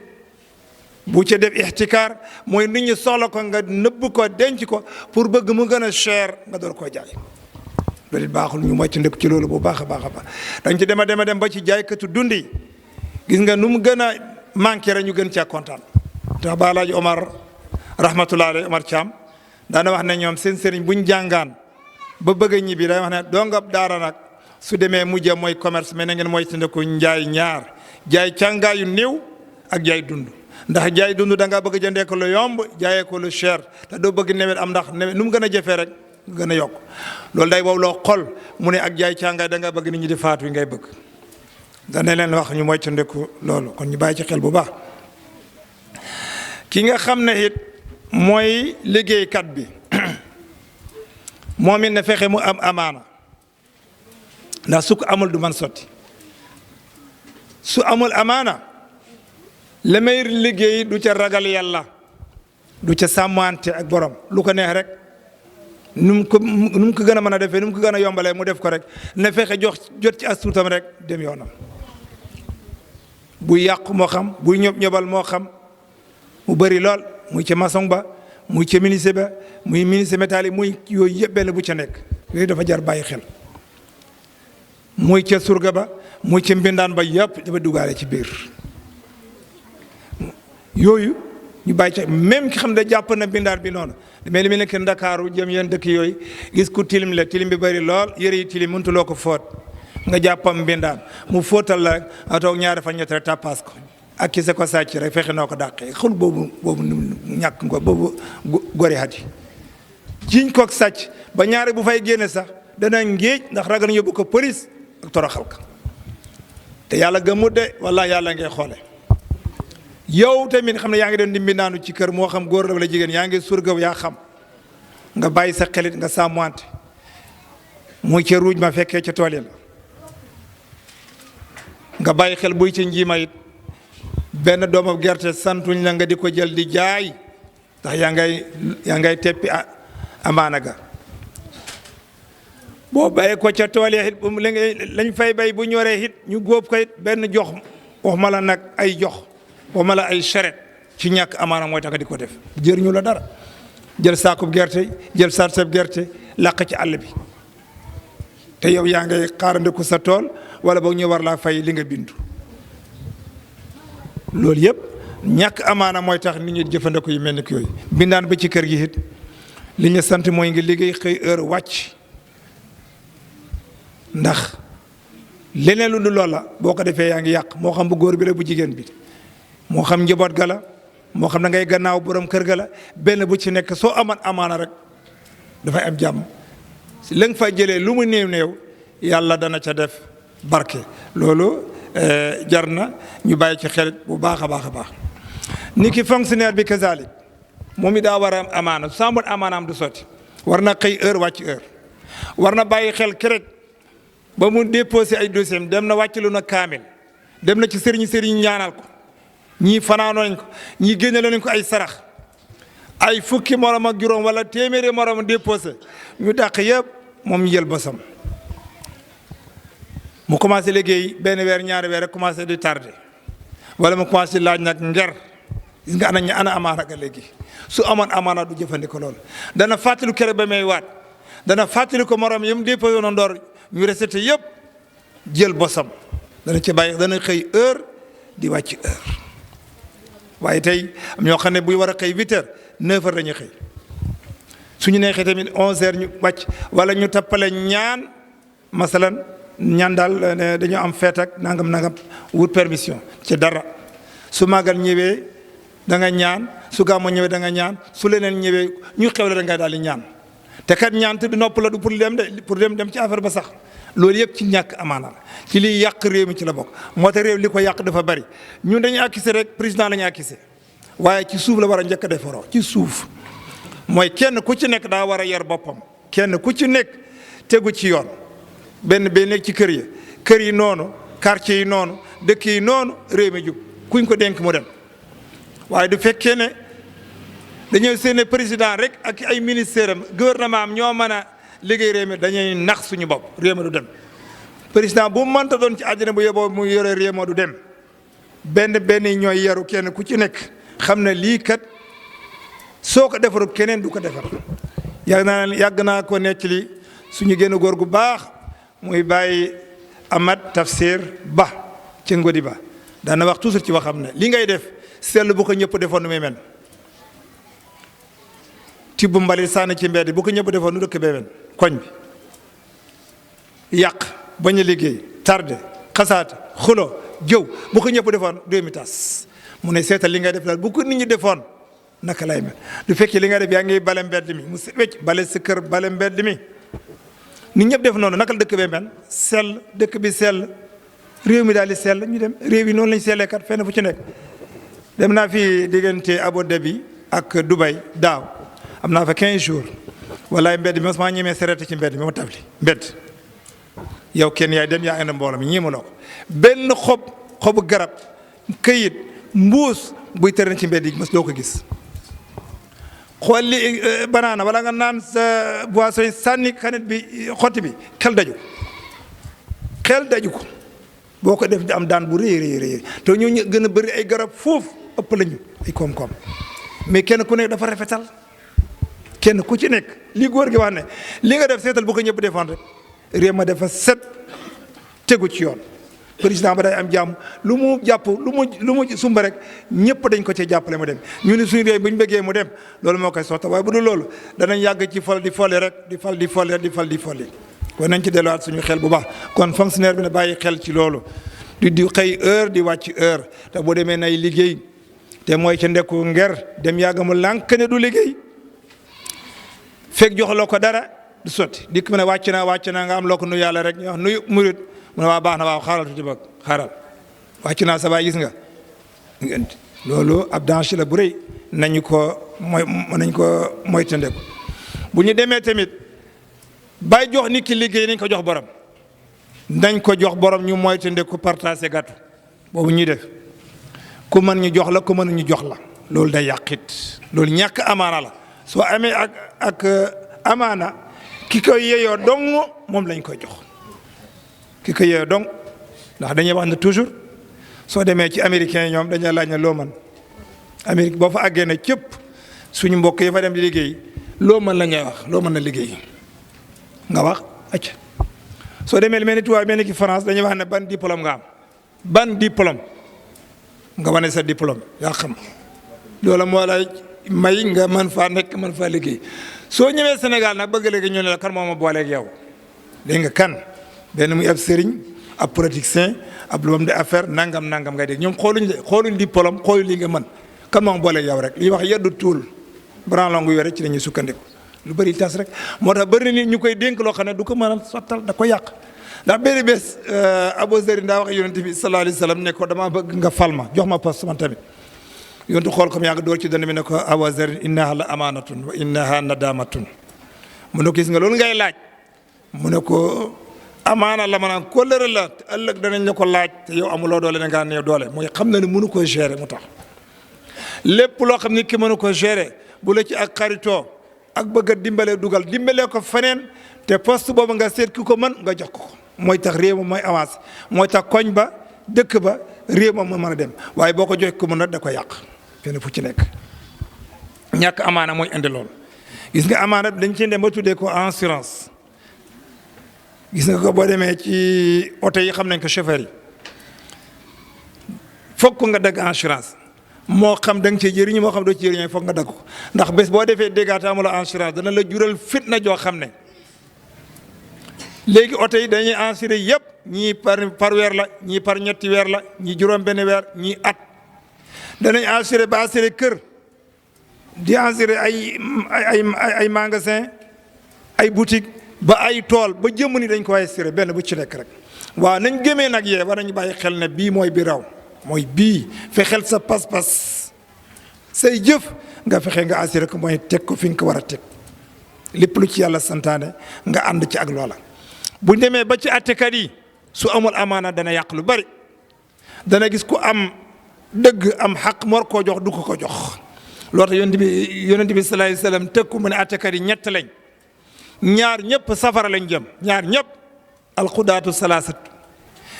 bu ci def ixtikaar mooy nit ñi soxla ko nga nëbb ko denc ko pour bëgg mu gën a cher nga door koo jaay loolu it baaxul ñu moytu ndek ci loolu bu baax a baax a baax dañ ci dem ba ci jaaykatu dund yi gis nga nu mu gën a manqué rek ñu gën caa kontaan tax ba Alaaji Omar rahmatullahi alayhi Omar Thiam daana wax ne ñoom seen sëriñ buñ jàngaan ba bëgg a ñibbi day wax ne dongab daara nag su demee mujj mooy commerce mais na ngeen moytu ndeku njaay ñaar jaay càngaayu néew ak jaay dund ndax jaay dund da ngaa bëgg a jëndee ko lu yomb jaayee ko lu cher te doo bëgg nawet am ndax nawet nu mu gën a jëfee rek gën a yokk loolu day wow loo xol mu ne ak jaay càngaay da ngaa bëgg nit ñi di faatu yi ngay bëgg dana leen wax ñu moytu ndeku loolu kon ñu bàyyi ci xel bu baax ki nga xam ne it mooy liggéeykat bi moom it na fexe mu am amaana ndax su ko amul du man sotti su amul amaana la may liggéey du ca ragal yàlla du ca sàmmante ak borom lu ko neex rek nu mu ko gën a mën a defee nu mu ko gën a yombalee mu def ko rek na fexe jot ci as tuutam rek dem yoonam buy yàqu moo xam buy ñobal moo xam mu bëri lool muy ca maçon ba muy ca menuisier ba muy menuisier métallique muy yooyu yëpp benn bu ca nekk yooyu dafa jar bàyyi xel muy ca surga ba muy ca mbindaan ba yëpp dafa dugaale ci biir yooyu ñu bàyyi ca même ki xam ne jàpp na mbindaan bi noonu mais li mu nekk Ndakaaru jëm yeen dëkk yooyu gis ku tilim la tilim bi bëri lool yëre yi tilim mënutuloo ko fóot nga jàppam mbindaan mu fóotal la rek a toog ñaari fan ñett rek tàppaas ko ak ki sa ko sàcc rek fexe noo ko dàqee xul boobu ñàkk nga boobu gori hati jiñ kook sàcc ba ñaari bu fay génne sax dana ngéej ndax ragal yóbbu ko police ak toroxal ka te yàlla gëmut de walla yàlla ngay xoole yow tamit xam ne yaa ngi doon di mbindaanu ci kër moo xam góor la wala jigéen yaa ngi surgaw yaa xam nga bàyyi sa xelit nga sàmmante muy ca ruuj ma fekkee ca tool yi la nga bàyyi xel buy ca njiima it benn doomam gerte santuñ la nga di ko jël di jaay ndax yaa ngay teppi amaana ga boo bàyyi ko ca tool yi it lañ fay bay bu ñoree it ñu góob ko it benn jox waxuma la nag ay jox waxuma la ay charette ci ñàkk amaana mooy tax di ko def jëriñu la dara jël saakub gerte jël sarseb gerte làq ci àll bi te yow yaa ngay xaarandiku sa tool wala boog ñu war laa fay li nga bindu loolu yëpp ñàkk amaana mooy tax nit ñi jëfandikoo yu mel ni yooyu bindaan ba ci kër gi it li ñu sant mooy nga liggéey xëy heure wàcc ndax leneen lu dul loola boo ko defee yaa ngi yàq moo xam bu góor bi la bu jigéen bi moo xam njaboot ga la moo xam na ngay gannaaw borom kër ga la benn bu ci nekk soo amoon amaana rek dafay am jàmm la nga fa jëlee lu mu néew néew yàlla dana ca def barke loolu jar na ñu bàyyi ci xel bu baax a baax a baax ni ki fonctionnaire bi kazalik moom it daa war a am amaana su amul amaanaam du sotti war na xëy heure wàcc heure war na bàyyi xel kerek ba mu déposé ay dossier dem na wàcc lu na kaamil dem na ci sëriñ ñaanal ko ñii fanaanoo nañ ko ñii génne nañ ko ay sarax ay fukki morom ak juróom wala téeméeri morom déposé ñu dàq yëpp moom ñu jël bosam mu commencé liggéey benn weer ñaari weer rek commencé di tardé wala mu commencé laaj nag nger gis nga ana amaana ga léegi su amoon amaana du jëfandikoo loolu dana fàttali kere ba may waat dana fàttali ko morom yi mu déposé noonu door ñu recette yëpp jël bosam dana ci bàyyi dana xëy heure di wàcc heure waaye tey am ñoo xam ne buy war a xëy 8 heures 9 heures dañuy xëy suñu neexee tamit 11 heures ñu wàcc wala ñu tappale ñaan masalan ñaan daal dañoo am feet ak nangam wut permission ci dara su màggal ñëwee da nga ñaan su gàmmu ñëwee da nga ñaan su leneen ñëwee ñu xewle da nga daal di ñaan te kat ñaan te du nopp la du pour dem ci affaire ba sax loolu yëpp ci ñàkk amaana la ci liy yàq réew mi ci la bokk moo tax réew li ko yàq dafa bari ñun dañuy accusé rek président la ñu accusé waaye ci suuf la war a njëkk a defaroo ci suuf mooy kenn ku ci nekk daa war a yar boppam kenn ku ci nekk tegu ci yoon benn nekk ci kër yi noonu quartier yi noonu dëkk yi noonu réew mi jub kuñ ko dénk mu dem waaye du fekkee ne dañoo seen président rek ak ay ministère am gouvernement am ñoo mën a liggéey réew mi dañuy nax suñu bopp réew mi du dem. président bu mënta doon ci àddina bu yeboo mu yore réew mi du dem benn ñooy yaru kenn ku ci nekk xam ne lii kat soo ko defarul keneen du ko defar. yàgg naa ko nekk li suñu génn góor gu baax muy bàyyi Ahmad Tafsir Ba ci ngodiba daana wax toujours ci waxam ne li ngay def seetlu bu ko ñëpp defoon nu muy mel. tibb mbalit sànni ci mbedd bu ko ñëpp defoon nu dëkk bee koñ bi yàq bañ a liggéey tardé xasaate xulo jëw bu ko ñëpp defoon réew mi tas mu ne seetal li ngay def daal bu ko nit ñi defoon naka lay mel du fekkee li nga def yaa ngi bale mbedd mi mu set wecc bale sa kër bale mbedd mi nit ñëpp def noonu naka la dëkk bee mel sell dëkk bi sell réew mi daal di sell ñu dem réew yi noonu lañ sellee kat fenn fu ci nekk. dem naa fi diggante Abu Dhabi ak Dubai daaw am naa fa 15 jours walaay mbedd mi mosuma ñemee sereet ci mbedd mi ma tabli mbedd yow kenn yaay dem yaa indi mbooloo mi ñeemaloo ko benn xobu garab këyit mbuus buy tere ci mbedd yi mos doo ko gis. xool li banaana wala nga naan sa boisson sànni xanet bi xotti bi xel daju ko boo ko def di am daan bu rëy te ñoo ñu gën a bëri ay garab foofu ëpp lañu ay koom-koom mais kenn ku nekk dafa rafetal kenn ku ci nekk li góor gi wax ne li nga def seetal bu ko ñëpp defoon rek réew ma dafa set tegu ci yoon président ba day am jàmm lu mu jàpp lu mu sumba rek ñëpp dañ ko ci jàppale mu dem ñu ne suñu réew bu ñu bëggee mu dem loolu moo koy sotta waaye bu dul loolu danañ yàgg ci fol di folli rek di folli kon nañ ci delluwaat suñu xel bu baax kon fonctionnaire bi ne bàyyi xel ci loolu di xëy heure di wàcc heure te boo demee nay liggéey te mooy ca ndekku nger dem yàgg mu lànk ne du liggéey fekk joxaloo ko dara du sotti dikk mu ne wàcc naa nga am loo ko nuyu yàlla rek ñu wax nuyu murit mu ne waa baax na waaw xaaral tuuti ba xaaral wàcc naa sa baay gis nga loolu ab danger la bu rëy nañ ko moytandiku bu ñu demee tamit bay jox nit ki liggéey nañ ko jox borom ñu moytandiku partager gàttu boobu ñuy def ku mën ñu jox la ku mën ñu jox la loolu day yàqit loolu ñàkk amaana la soo amee ak amaana ki koy yeyoo dong moom lañ koy jox ki ko yeyoo dong ndax dañuy wax ne toujours soo demee ci américains yi ñoom dañuy laaj ne loo mën Amérique boo fa àggee ne cëpp suñu mbokk yi fa dem di liggéey loo mën la ñuy wax loo mën na liggéey nga wax acca soo demee mel ni tubaab mel ni ki France dañuy wax ne ban diplôme nga am ban diplôme nga wane sa diplôme yaa xam loola moo lay may nga mën faa nekk mën faa liggéey soo ñëwee Sénégal nag bëgg léegi ñu ne la kan moo ma booleeg yow dégg nga kan benn muy ab sëriñ ab politicien ab lu de affaire nangam ngay dégg ñoom xooluñ diplôme xooluñ li nga mën kan moo ma booleeg yow rek li wax yeddu tuul branlongu yore ci la ñuy sukkandiku lu bëri tas rek moo tax bëri nit ñu koy dénk loo xam ne du ko mën a sottal da ko yàq ndax benn bés Abu Zar daa wax yonent bi sallallahu alayhi wa sallam ne ko dama bëgg nga fal ma jox ma poste man tamit yontu xool comme yaa ngi door ci dënn bi ne ko Abu Zar innaha la amanatun wa innaha nadamatun mu ne ko gis nga loolu ngay laaj mu ne ko amaana la maanaam kóllëre la te ëllëg danañ la ko laaj te yow amuloo doole da ngaa néew doole mooy xam na ne mënu ko gérer mu tax lépp loo xam ni ki mënu ko gérer bu la ci ak xaritoo ak bëgg a dimbalee ko feneen te poste boobu nga seet ki ko mën nga jox ko mooy tax réew ma mooy avancé mooy tax koñ ba dëkk ba réew ma mën a dem waaye boo ko jox ko mën na da ko yàq fenn fu ci nekk ñàkk amaana mooy indi loolu gis nga amaana dañ ci dem ba tuddee ko assurance gis nga ko boo demee ci oto yi xam nañ ko chauffeur yi fokk nga dagg assurance moo xam da nga cee jëriñu moo xam doo ci jëriñoo foog nga dagg ko ndax bés boo defee dégâts te amuloo assurance dana la jural fitna joo xam ne léegi oto yi dañuy assuré yëpp ñii par weer la ñii par ñetti weer la ñii juróom benn weer ñii at danañ assuré ba assuré kër di assuré ay magasin ay boutique ba ay tool ba jëmm ni dañ ko assuré benn bu ci nekk rek waaw nañ gëmee nag yee war nañu bàyyi xel ne bii mooy bi raw mooy bii fexeel sa pas-pas say jëf nga fexe nga assuré ko mooy teg ko fi nga ko war a teg lépp lu ci yàlla santaane nga ànd ci ak loola bu ñu demee ba ci attekat yi su amul amaana dana yàq lu bari dana gis ku am dëgg am xaq mor koo jox du ko jox loolu tax yonent bi sallallahu alayhi wasallam tëkku mu ne attekat yi ñett lañ ñaar ñëpp safara lañ jëm ñaar ñëpp alqudaatu salaasatu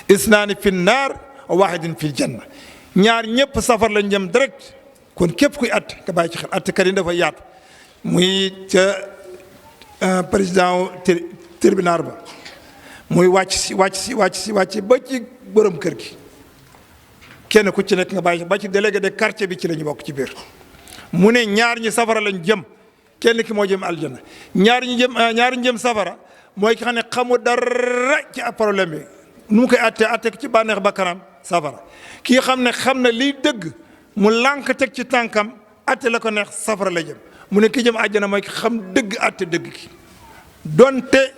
isnaani fi naar wa waahidun fi janna ñaar ñëpp safara lañ jëm direct kon képp kuy atte nga bàyyi ci xel attekat yi dafa yaatu muy ca président tribunal ba muy wàcc ba ci borom kër gi kenn ku ci nekk nga bàyyi ba ci délégué de quartier bi ci la ñu bokk ci biir mu ne ñaar ñi safara lañ jëm kenn ki moo jëm aljana ñaar ñi jëm safara mooy ki xam ne xamu dara ci problème bi nu mu koy atte ko ci bànneex ba kanam safara kii xam ne liy dëgg mu lànk teg ci tànkam atte la ko neex safara la jëm mu ne ki jëm aljana mooy ki xam dëgg atte dëgg ki donte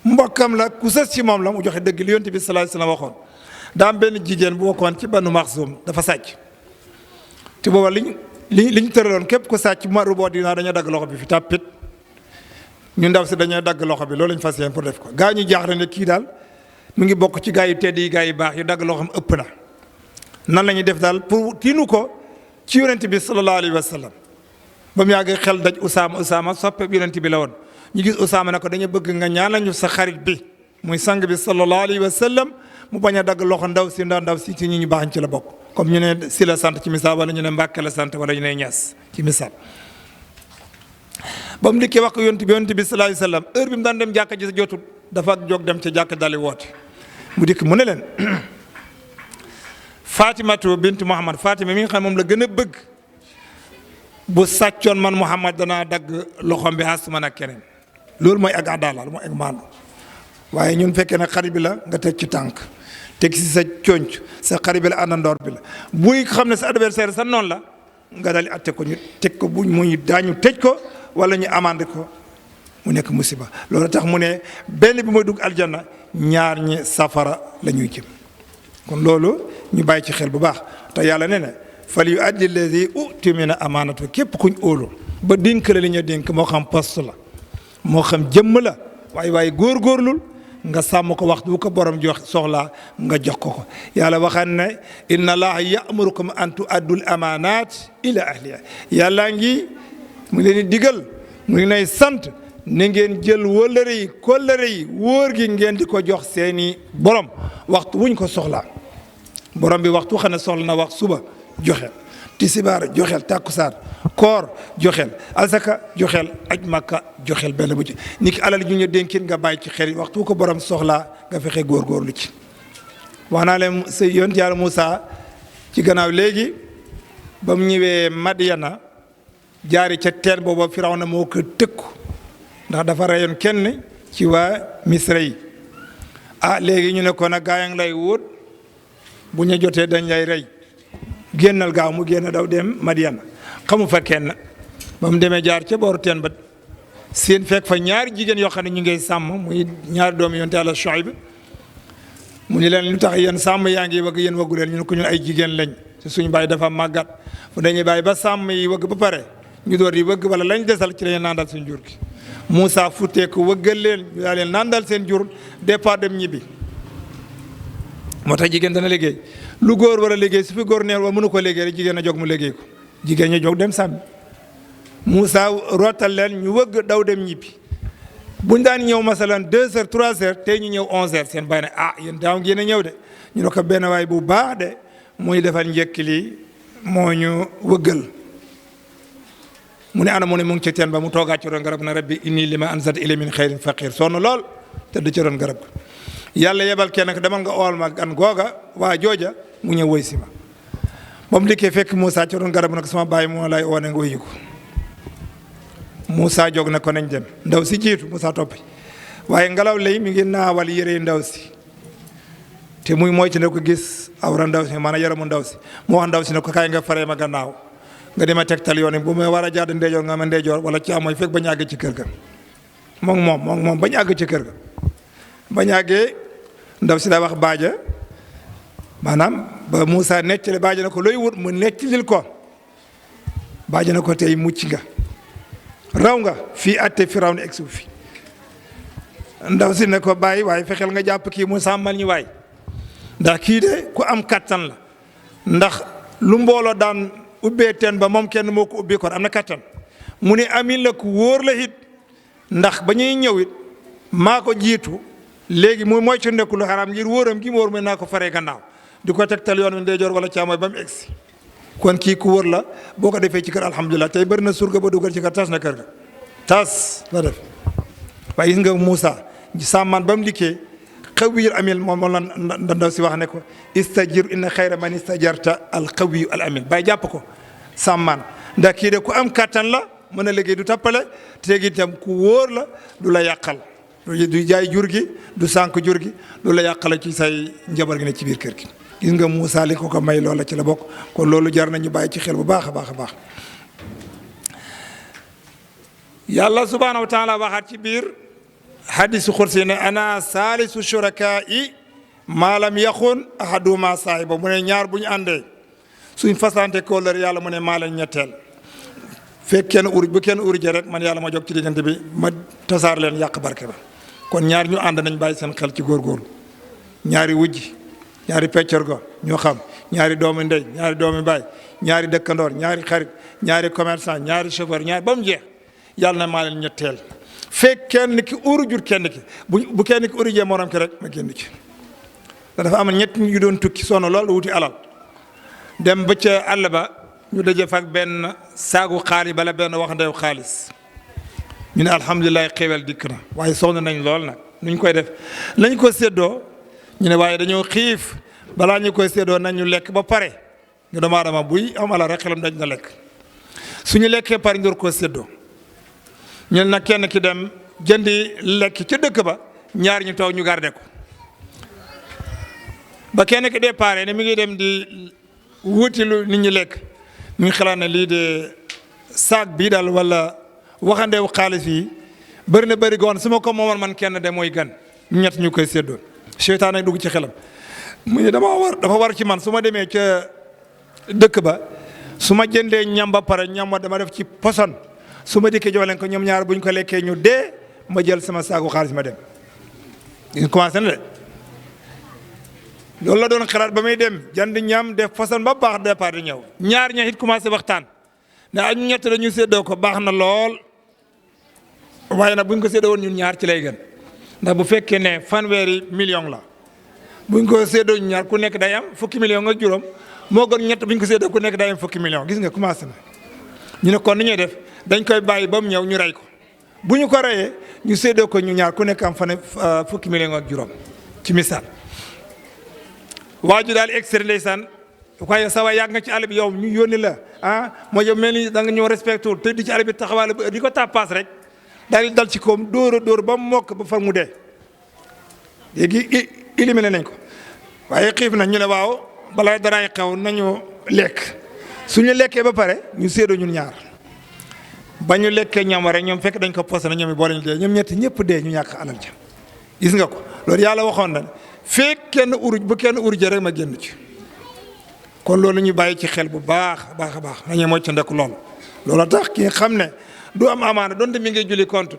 mbokkam la ku sës ci moom la mu joxe dëgg li yonent bi sallallahu alayhi wasallam waxoon daa am benn jigéen bu bokkoon ci Banu Maxsum dafa sàcc te booba li ñu tëraloon képp ku sàcc bu ma ruboo dinaa dañoo dagg loxo bi fi tàppit ñu ndaw si dañoo dagg loxo bi loolu lañ fas yéene pour def ko gaa ñu jaaxle ne kii daal mu ngi bokk ci gaa yu tedd yi gaa yu baax yu dagg loxoom ëpp na nan la ñuy def daal pour tiinu ko ci yonent bi sallallahu alayhi wasallam ba mu yàgg xel daj Usaama soppe yonent bi la woon ñu gis Usaama ne ko dañu bëgg nga ñaanal ñu sa xarit bi muy sang bi sallallahu alayhi wasallam mu bañ a dagg loxo ndaw si ci ñi ñu baax ci la bokk comme ñu ne si la sant ci misaal wala ñu ne Mbàkke la sant wala ñu ne Ñas ci misaal ba mu dikkee wax ko yonent bi sallallahu alayhi wasallam heure bi mu daan dem jàkka ji sa jotul dafa jóg dem ca jàkka dali woote mu dikk mu ne leen Fatimatu bint Muhammad Fatima mi nga xam moom la gën a bëgg bu sàccoon man Muhammad danaa dagg loxom bi asuma nag keneen loolu mooy ak adala mooy ak maandu waaye ñun fekkee ne xarit bi la nga teg ci tànk teg si sa conc sa xarit bi la àndandoor bi la buy xam ne sa adversaire sa noonu la nga dali atte ko ñu teg ko bu mu daañu tëj ko wala ñu amande ko mu nekk musiba loolu tax mu ne benn bi mooy dugg aljanna ñaar ñi safara la ñuy jëm kon loolu ñu bàyyi ci xel bu baax te yàlla ne ne fal yu addi allazi u'tumina amaanatu képp kuñ óolu ba dénk la li ñu dénk moo xam poste la moo xam jëmm la waaye góorgóorlul nga sàmm ko waxtu bu ko borom jox soxlaa nga jox ko yàlla waxaan ne inna allaha ya'murukum an tu'addul amaanaat ila ahliha yàlla ngi mu leen di digal mu ngi lay sant ne ngeen jël wëllëre yi kóllëre yi wóor gi ngeen di ko jox seeni borom waxtu wuñ ko soxlaa borom bi waxtu xam ne soxla na wax suba joxeel tisibaar joxeel tàkkusaan koor joxeel asaka joxeel aj makka joxeel benn bu ci ni ki alal ju ñu dénkin nga bàyyi ci xel waxtu ko borom soxlaa nga fexe góorgóorlu ci wax naa leen sa yonent yàlla Moussa ci gannaaw léegi ba mu ñëwee Madiana jaari ca teen booba Firawna moo ko tëkku ndax dafa reyoon kenn ci waa Misra yi léegi ñu ne ko nag gaa yi ngi lay wóot bu ñu jotee dañ lay rey génnal gaaw mu génn daw dem Madiana xamu fa kenn ba mu demee jaar ca booru teen ba seen fekk fa ñaari jigéen yoo xam ne ñu ngay sàmm muy ñaari doomu yonte Yàlla Shuayb mu ni leen lu tax yéen sàmm yaa ngi wëgg yéen wëggu leen ñu ne ko ñun ay jigéen lañ te suñu bàyyi dafa màggat fu dañuy bàyyi ba sàmm yi wëgg ba pare ñu door yi wëgg wala lañ desal ci lañu naandal suñu jur gi Moussa futtee ko wëggal leen ñu daal leen naandal seen jur départ dem ñibbi moo tax jigéen dana liggéey lu góor war a liggéey su fi góor neen wa mënu ko liggéey rek jigéen a jóg mu liggéey ko jigéen ña jóg dem sàmmi Moussa rootal leen ñu wëgg daw dem ñibbi buñ daan ñëw masalan 2 heures 3 heures tey ñu ñëw 11 heures seen bàyyi ne yéen daaw ngeen a ñëw de ñu ne ko benn waay bu baax de muy defal njëkk li moo ñu wëggal mu ne ana mu ne mu ngi ci teen ba mu toogaat ci ron garab na rabbi inni lima anzalta ilayya min xayrin faqir sonn lool te du ci ron garab yàlla yebal kenn ko demal nga ool ma gan googa waa jooja mu ñëw woy si ma ba mu dikkee fekk Moussa ci ron garab nag sama bàyyi moo lay oone nga wuyu ko Moussa jóg na ko nañ dem ndaw si jiitu Moussa toppi waaye ngelaw lay mi ngi naawal yére ndaw si te muy mooy ci ne ko gis awra ndaw si maanaam yaramu ndaw si mu wax ndaw si ne ko kaay nga faree ma gannaaw nga dema tegtal yoon bu ma war a jaad ndeejoor nga ma ndeejoor wala ci mooy fekk bañ àgg ci kër ga moom bañ àgg ci kër ga bañ àggee ndaw si daa wax baaja maanaam ba Moussa nettali baaja na ko looy wut mu nettalil ko baaja na ko tey mucc nga raw nga fii atte Firawna egsi fi ndaw si ne ko bàyyi waaye fexeel nga jàpp kii mu sàmmal ñu waay ndax kii de ku am kattan la ndax lu mbooloo daan ubbee teen ba moom kenn moo ko ubbi kon am na kattan mu ne amin la ku wóor la it ndax ba ñuy ñëw it maa ko jiitu léegi mu mooy ci nekk lu xaraam ngir wóoram gi mu wóor mooy naa ko faree gannaaw di ko tegtal yoon wi ndeyjoor wala càmmooy ba mu egsi kon kii ku wóor la boo ko defee ci kër alhamdulilah tey bëri na surga ba dugal ci kër tas na kër ga tas la def waaye gis nga Moussa sàmmaan ba mu liggéey xawiyul amin moom la ndaw si wax ne ko istajir inna xayra man istajarta al qawiyu al amin bay jàpp ko sàmmaan ndax kii de ku am kattan la mën a liggéey du tappale te itam ku wóor la du la yàqal du jaay jur gi du sànq jur gi du la yàqal ci say njaboot gi ne ci biir kër gi gis nga Moussa li ko may loola ci la bokk kon loolu jar nañu bàyyi ci xel bu baax a baax a baax yàlla subhaanahu wa taala waxaat ci biir hadisu xursi ne ana saalisu shurakai maa lam yaxun ahaduma saahiba mu ne ñaar bu ñu àndee suñ fasante kóllëre yàlla mu ne maa leen ñetteel fekk kenn uruj bu kenn urujee rek man yàlla ma jóg ci diggante bi ma tasaar leen yàq barke ba kon ñaar ñu ànd nañ bàyyi seen xel ci góorgóorlu ñaari wujji ñaari peccorgo ñoo xam ñaari doomi ndey ñaari doomi baay ñaari dëkkandoor ñaari xarit ñaari commerçant ñaari chauffeur ñaari ba mu jeex yàlla na maa leen ñetteel fekk kenn ki urujut kenn ki bu kenn ki urujee morom ki rek ma génn ci dafa am ñett ñu doon tukki sonn lool wuti alal dem ba ca àll ba ñu daje fa ak benn saagu xaalis bala benn wax ndew xaalis ñu ne alhamdulilah xéewal dikk na waaye sonn nañ lool nag nuñ koy def lañ ko séddoo ñu ne waaye dañoo xiif balaa ñu koy séddoo nañ ñu lekk ba pare ñu doomu aadama buy am alal rek xelam dañ na lekk suñu lekkee pare ngir koo séddoo ñu ne nag kenn ki dem jëndi lekk ca dëkk ba ñaar ñu toog ñu garde ko ba kenn ki départ ne mi ngi dem di wuti lu nit ñi lekk mi ngi xalaat ne lii de saak bii daal wala waxandeewu xaalis yi bëri na bëri goon su ma ko moomoon man kenn de mooy gan ñett ñu koy séddoo seytaan nag dugg ci xelam mu ne dafa war ci man su ma demee ca dëkk ba su ma jëndee ñam ba pare ñam ma dama def ci poson su ma dikkee jox leen ko ñoom ñaar bu ñu ko lekkee ñu dee ma jël sama saaku xaalis ma dem ñu commencé na de loolu la doon xalaat ba muy dem jënd ñam def poson ba baax départ di ñëw ñaar ña it commencé waxtaan ne añu ñett la ñu séddoo ko baax na lool waaye nag bu ñu ko séddoo woon ñun ñaar ci lay gën ndax bu fekkee ne fanweeri million la bu ñu ko séddoo ñu ñaar ku nekk day am fukki million ak juróom moo gën ñett bu ñu ko séddoo ku nekk day am fukki million gis nga commencé na ñu ne kon ni ñuy def dañ koy bàyyi ba mu ñëw ñu rey ko bu ñu ko reyee ñu séddoo ko ñu ñaar ku nekk am fan fukki million ak juróom ci misaal waaju daal extrait ndeysaan waaye sa waay yàgg nga ci àll bi yow ñu yónni la moo yow mel ni da nga ñëw respecté wul te di ci àll bi taxawaale ba di ko tappaas rek daal di dal ci koom dóor a dóor ba mu mokk ba far mu dee léegi éliminé nañ ko waaye xiif na ñu ne waaw balaa daraay xew nañu lekk suñu lekkee ba pare ñu séedoo ñun ñaar ba ñu lekkee ñam rek ñoom fekk dañ ko posé na ñoom i boole ñu dee ñoom ñett ñëpp dee ñu ñàkk alal ja gis nga ko loolu yàlla waxoon na fekk kenn uruj bu kenn urujee rek ma génn ci kon loolu ñu bàyyi ci xel bu baax a baax a baax nañu moytu ndek loolu tax ki nga xam ne du am amaana donte mi ngay julli compte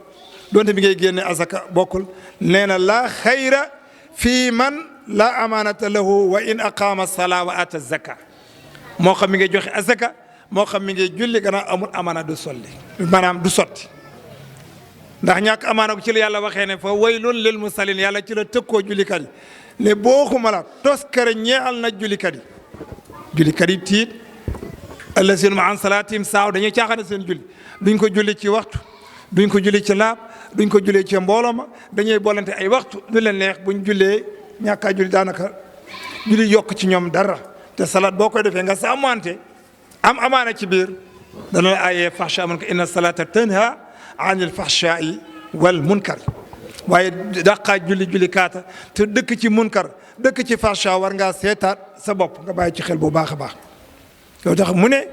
donte mi ngay génne azaka bokkul nee na laa xayra fii man laa amaanata lahu wa in aqaama salaa wa ata zaka moo xam mi ngay joxe azaka moo xam mi ngay julli gannaaw amul amaana du solli maanaam du sotti ndax ñàkk amaana ko ci la yàlla waxee ne fa waylun lil musallin yàlla ci la tëkkoo jullikat yi ne boo xumala toskare ñeexal na jullikat yi tiit allazina an salaatihim saaw dañuy caaxaan seen julli duñ ko julli ci waxtu duñ ko julli ci laab duñ ko julli ci mbooloo ma dañuy boolante ay waxtu du leen neex buñ jullee ñàkkaa julli daanaka julli yokk ci ñoom dara te salaat boo koy defee nga sàmmante am amaana ci biir dana la ayee fahsha mun ko inna salata tanha anil fahshai wal munkar waaye daqaa julli kaata te dëkk ci munkar dëkk ci fahsha war ngaa seetaat sa bopp nga bàyyi ci xel bu baax a baax yow tax mu ne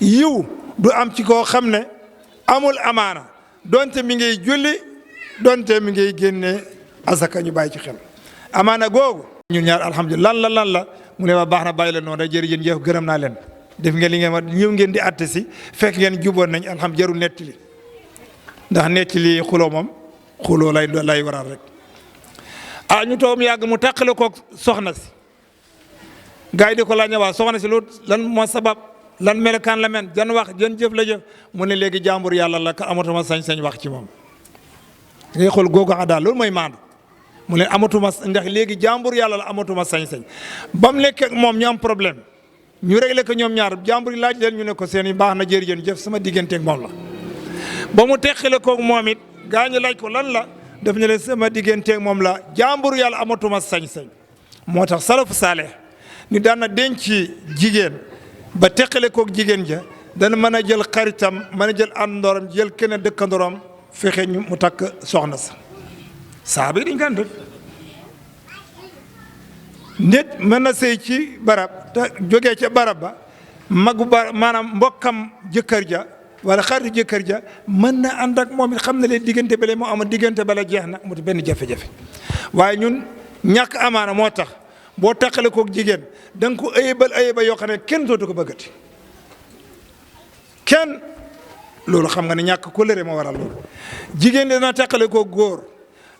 yiw du am ci koo xam ne amul amaana donte mi ngay julli donte mi ngay génne azaka ñu bàyyi ci xel amaana googu ñun ñaar alhamdulilah lan la mu ne ma baax na bàyyi la noonu rek jërëjëf gërëm naa leen def ngeen li ngeen ma ñëw ngeen di atte si fekk ngeen juboon nañ alhamdulilah jarul nettali ndax nettali xuloo moom xuloo lay waral rek ñu toog mu yàgg mu tàqale koog soxna si gars yi di ko laaj ne waa soxna si loolu lan moo sabab lan melokaan la men jan wax jan jëf la jëf mu ne léegi jàmbur yàlla la ka amatuma sañ-sañ wax ci moom ngay xool googu daal loolu mooy maandu mu ne amatuma ndax léegi jàmbur yàlla la amatuma sañ-sañ ba mu nekk ak moom ñu am problème ñu réglé ko ñoom ñaar jàmbur yi laaj leen ñu ne ko seen i baax na jërëjëf jëf sama digganteeg moom la ba mu teqale koog moom it gaa ñu laaj ko lan la daf ne leen sama digganteeg moom la jàmbur yàlla amatuma sañ-sañ moo tax salafu saaleh ñu daan na denc jigéen ba teqale koog jigéen ja dana mën a jël xaritam mën a jël àndooram jël keneen dëkkandooram fexe ñu mu takk soxna sa saaba yi dañ kan def nit mën na sëy ci barab te jógee ca barab ba magu ba maanaam mbokkam jëkkër ja wala xaritu jëkkër ja mën na ànd ak moom it xam na leen diggante bale moo am diggante bala jeex na amut benn jafe-jafe waaye ñun ñàkk amaana moo tax boo taqale koog jigéen da nga ko ayibal yoo xam ne kenn dootu ko bëggati kenn loolu xam nga ne ñàkk kóllëre moo waral loolu jigéen dana taqale koog góor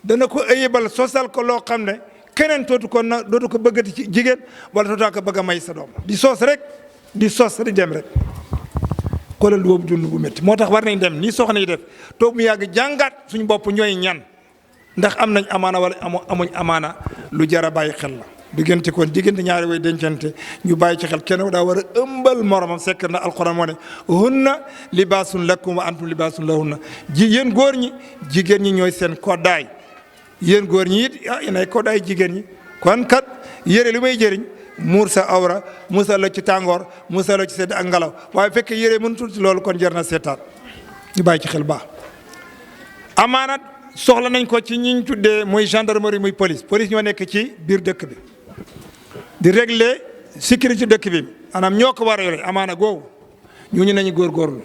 dana ko ayibal sosal ko loo xam ne keneen dootu ko bëggati ci jigéen wala dootu ko bëgg a may sa doom di sos rek di sos di dem rek kolal boobu dund bu métti moo tax war nañ dem nii soxna yi def toog mu yàgg jàngaat suñu bopp ñooy ñan ndax am nañ amaana wala amuñ amaana lu jar a bàyyi xel la diggante kon diggante ñaari way dencante ñu bàyyi ci xel kenn daa war a ëmbal moromam sekk na alquran moo ne hunna libaasun lakum wa antum libaasun lahunna yéen góor ñi jigéen ñi ñooy seen koddaay yéen góor ñi it yéen ay koddaay jigéen ñi kon kat yére li may jëriñ muur sa awra musal la ci tàngoor musal la ci sedd ak ngelaw waaye fekkee yére mënutul ci loolu kon jar na seetaat ñu bàyyi ci xel baax amaana soxla nañ ko ci ñiñ tuddee muy gendarmerie muy police ñoo nekk ci biir dëkk bi di régler sécurité dëkk bi maanaam ñoo ko war a yore amaana googu ñu nañu góorgóorlu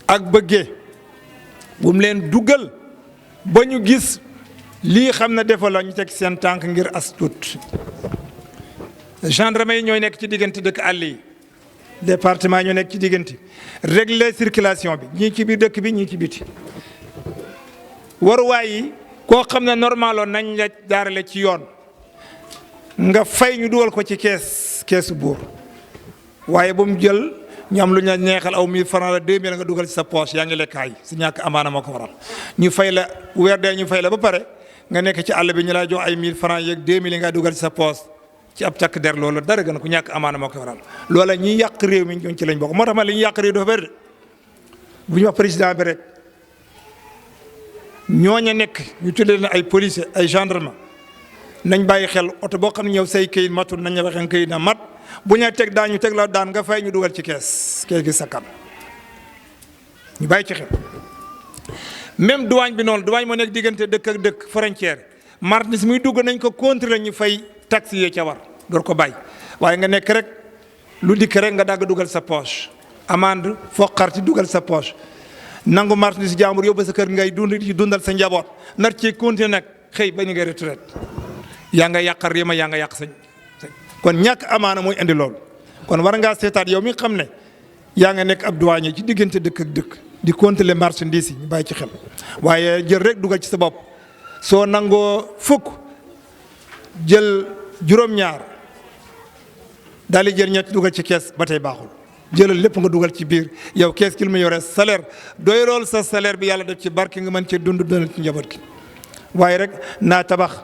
ak bëggee bu mu leen dugal ba ñu gis lii xam ne defa la ñu teg seen tànk ngir as tuut gendarme yi ñooy nekk ci diggante dëkk àll yi département ñoo nekk ci diggante régler circulation bi ñii ci biir dëkk bi ñii ci biti waruwaay yi koo xam ne normaloon nañ la jaarale ci yoon nga fay ñu dugal ko ci keesu buur waaye bu mu jël ñu am lu ñu neexal aw 1000 francs la 2000 nga dugal ci sa poche yaa ngi lekkaay si ñàkk amaana moo ko waral ñu fay la weer dee ñu fay la ba pare nga nekk ci àll bi ñu lay jox ay 1000 francs yeeg 2000 yi nga dugal ci sa poche ci ab takk der loolu dara gën ku ñàkk amaana moo ko waral loola ñi yàq réew mi ñooñu ci lañ bokk moo tax ma li ñu yàq réew dafa bëri bu ñu wax président bi rek ñooña nekk ñu tuddee leen ay policier ay gendarme nañ bàyyi xel oto boo xam ne ñëw say këyit matul nañ la waxee këyit na mat bu ñu teg daan ñu teg la daan nga fay ñu dugal ci kees gi sakkan ñu bàyyi ci xel même douane bi noonu douane moo nekk diggante dëkk ak dëkk frontière marchandise muy dugg nañ ko contrôler ñu fay taxi yee ca war door ko bàyyi waaye nga nekk rek lu dikk rek nga dagg dugal sa poche amande foqarti dugal sa poche nangu marchandise jàmbur yóbbu sa kër ngay dundal sa njaboot nar ci continuer nag xëy ba ñu ngay retraite yaa nga yàq réew ma yaa nga yàq sañ kon ñàkk amaana mooy indi loolu kon war ngaa seetaat yow mi xam ne yaa nga nekk ab douanier ci diggante dëkk ak dëkk di contrôler marchandise yi ñu bàyyi ci xel waaye jël rek dugal ci sa bopp soo nangoo fukk jël juróom-ñaar daal di jël ñett dugal ci kees ba tey baaxul jëlal lépp nga dugal ci biir yow kees ki lu mu yore salaire doy lool sa salaire bi yàlla def ci barke nga mën cee dundal ci njaboot gi waaye rek naa tabax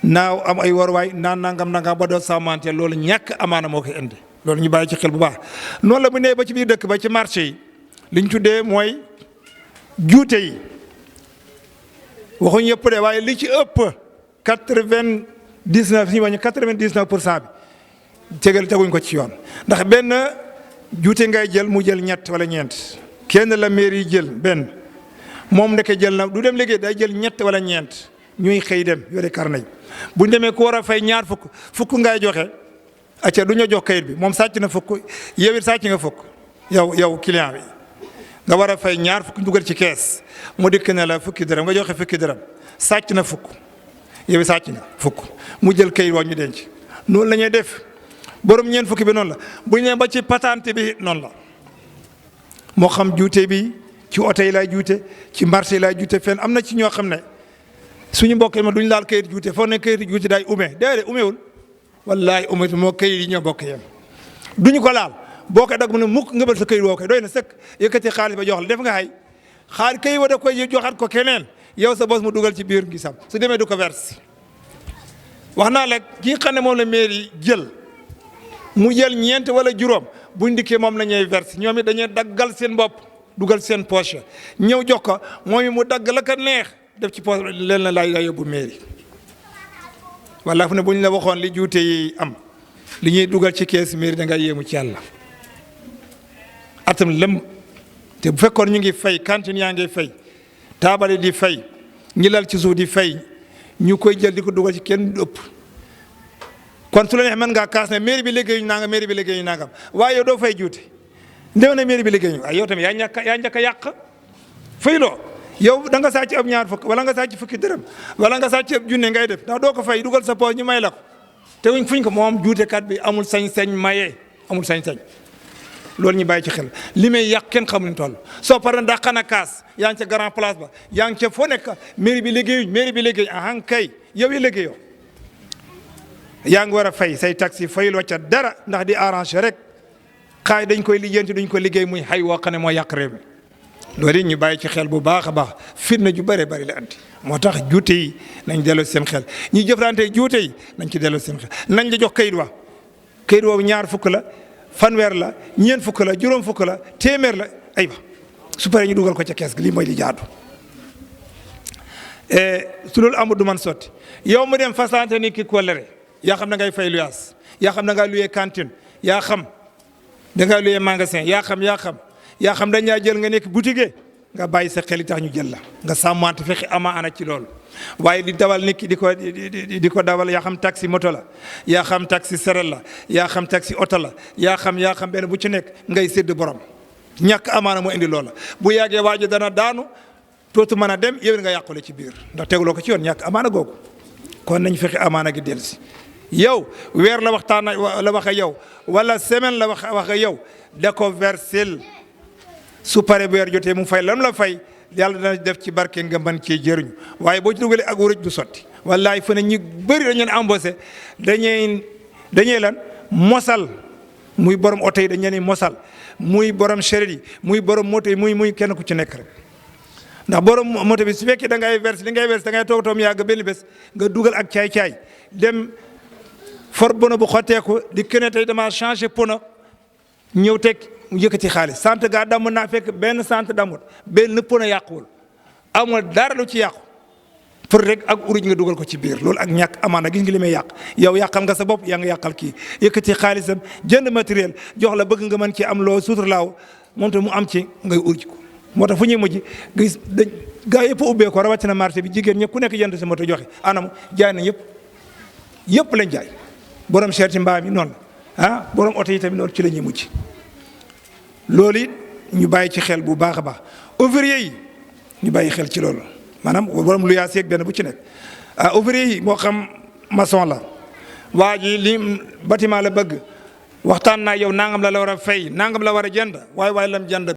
naa am ay waruwaay naa nangam ba doo sàmmante loolu ñàkk amaana moo koy indi loolu ñu bàyyi ci xel bu baax noonu la bu nee ba ci biir dëkk ba ci marché yi li ñu tuddee mooy juute yi waxuñ yëpp de waaye li ci ëpp 99 ñu wàññi 99% bi teguñ ko ci yoon ndax benn juute ngay jël mu jël ñett wala ñeent kenn la mairie yi jël benn moom ndeke jël na du dem liggéey day jël ñett wala ñeent ñuy xëy dem yore carnet bu ñu demee ku war a fay ñaar fukk ngay joxe acca du ñu jox kayit bi moom sàcc na fukk yow it sàcc nga fukk yow client bi nga war a fay ñaar fukk dugal ci kees mu dikk ne la fukki dërëm nga joxe fukki dërëm sàcc na fukk yow it sàcc nga fukk mu jël kayit wax ñu denc noonu la ñuy def borom ñeent fukki bi noonu la bu ñu nee ba ci patente bi noonu la moo xam juute bi ci oto yi lay juute ci marché yi lay juute fenn am na ci ñoo xam ne suñu mbokk yi ma duñ laal kayit juute foog ne kayit juute day ume déedéet umewul wallahi umewul moo kayit yi ñoo bokk yem duñu ko laal boo koy dagg mu ne mukk ngëbal sa këyit woo koy doy na sëkk yëkkati xaalis ba jox la def nga xay xaar këyit wa da koy joxaat ko keneen yow sa bos mu dugal ci biir gisam su demee du ko verse wax naa la ki nga xam ne moom la mairie jël mu jël ñeent wala juróom buñ dikkee moom la ñuy verse ñoom it dañuy daggal seen bopp dugal seen poche ñëw jox ko moom it mu dagg la ko neex def ci poche leen la lay yóbbu mairie wala fu ne bu ñu la waxoon li juute yi am li ñuy dugal ci kees mairie da ngay yéemu ci yàlla atam lëm te bu fekkoon ñu ngi fay cantine yaa ngi fay taabale di fay ñi lal ci suuf di fay ñu koy jël di ko dugal ci kenn du ëpp kon su la neex mën ngaa kaas ne mairie bi liggéeyuñu nangam mairie bi liggéeyuñu nangam waaye yow doo fay juute ndew na mairie bi liggéeyuñu waaye yow tamit yaa njëkk a yàq fayloo yow da nga sàcc ab ñaar fukk wala nga sàcc fukki dërëm wala nga sàcc ab junne ngay def ndax doo ko fay dugal sa poche ñu may la ko te fuñ ko moom juutekat bi amul sañ-sañ maye amul sañ-sañ loolu ñu bàyyi ci xel li may yàq kenn xamuñu toll soo paree ndax xana kaas yaa ngi ca grand place ba yaa ngi ca foo nekk mairie bi liggéey ah kay yow yi liggéeyoo yaa ngi war a fay say taxi fayuloo ca dara ndax di arranger rek xaay dañ koy lijjanti duñ ko liggéey muy xay woo xam ne moo yàq réew mi loolu it ñu bàyyi ci xel bu baax a baax fitna ju bëree bëri la andi moo tax juute yi nañ delloo seen xel ñi jëflante juute yi nañ ci delloo seen xel nañ la jox kayit woowu ñaar fukk la fanweer la ñeent fukk la juróom fukk la téeméer la aywa su paree ñu dugal ko ca kees gi lii mooy li jaadu su loolu amul du man sotti yow mu dem fasante ni ki kolere yaa xam da ngay fay luyaas yaa xam da ngaa luyee cantine yaa xam da ngaa luyee magasin yaa xam dañ laa jël nga nekk boutique nga bàyyi sa xel yi tax ñu jël la nga sàmmante fexe ama ana ci loolu waaye di dawal nit ki di ko dawal yaa xam taxi moto la yaa xam taxi serel la yaa xam taxi oto la yaa xam benn bu ci nekk ngay sédd borom ñàkk amaana moo indi loola bu yàggee waajo dana daanu tootu mën a dem yow nga yàqule ci biir ndax teguloo ko ci yoon ñàkk amaana googu kon nañ fexe amaana gi dellusi yow weer la waxtaan la wax ak yow wala semaine la wax ak yow da ko versel su pare bu weer jotee mu fay lam la fay yàlla dana def ci barke nga mën cee jëriñu waaye boo ci dugalee ak wuruj du sotti wallaay fu ne ñu bëri dañu leen embauché dañuy lan mosal muy borom oto yi dañu leen mosal muy borom charrette yi muy borom moto yi muy kenn ku ci nekk rek ndax borom moto bi su fekkee da ngay verse li ngay verse da ngay toog yàgg benn bés nga dugal ak caay-caay dem for bono bu xotteeku di keneen tey dama changé pono ñëw teg mu yëkkati xaalis sant gaa damm naa fekk benn sant damut benn pono yàquwul amul dara lu ci yàqu pour rek ak uruj nga dugal ko ci biir loolu ak ñàkk amaana gis nga li may yàq yow yàqal nga sa bopp yaa nga yàqal kii yëkkati xaalisam jënd matériel jox la bëgg nga mën ci am loo suturlaaw moom te mu am ci ngay uruj ko moo tax fu ñuy mujj gis gaa yëpp a ubbee ko rawatina marché bi jigéen ñëpp ku nekk jënd sa moto joxe anam jaay na yëpp lañ jaay borom cher ci mbaam yi noonu la borom oto yi tamit loolu ci la ñuy mujj loolu it ñu bàyyi ci xel bu baax a baax ouvrier yi ñu bàyyi xel ci loolu maanaam borom lu yaas yeeg benn bu ci nekk ouvrier yi moo xam maçon la waa ji li bâtiment la bëgg waxtaan naa yow nangam la war a fay nangam la war a jënd waaye lam jënd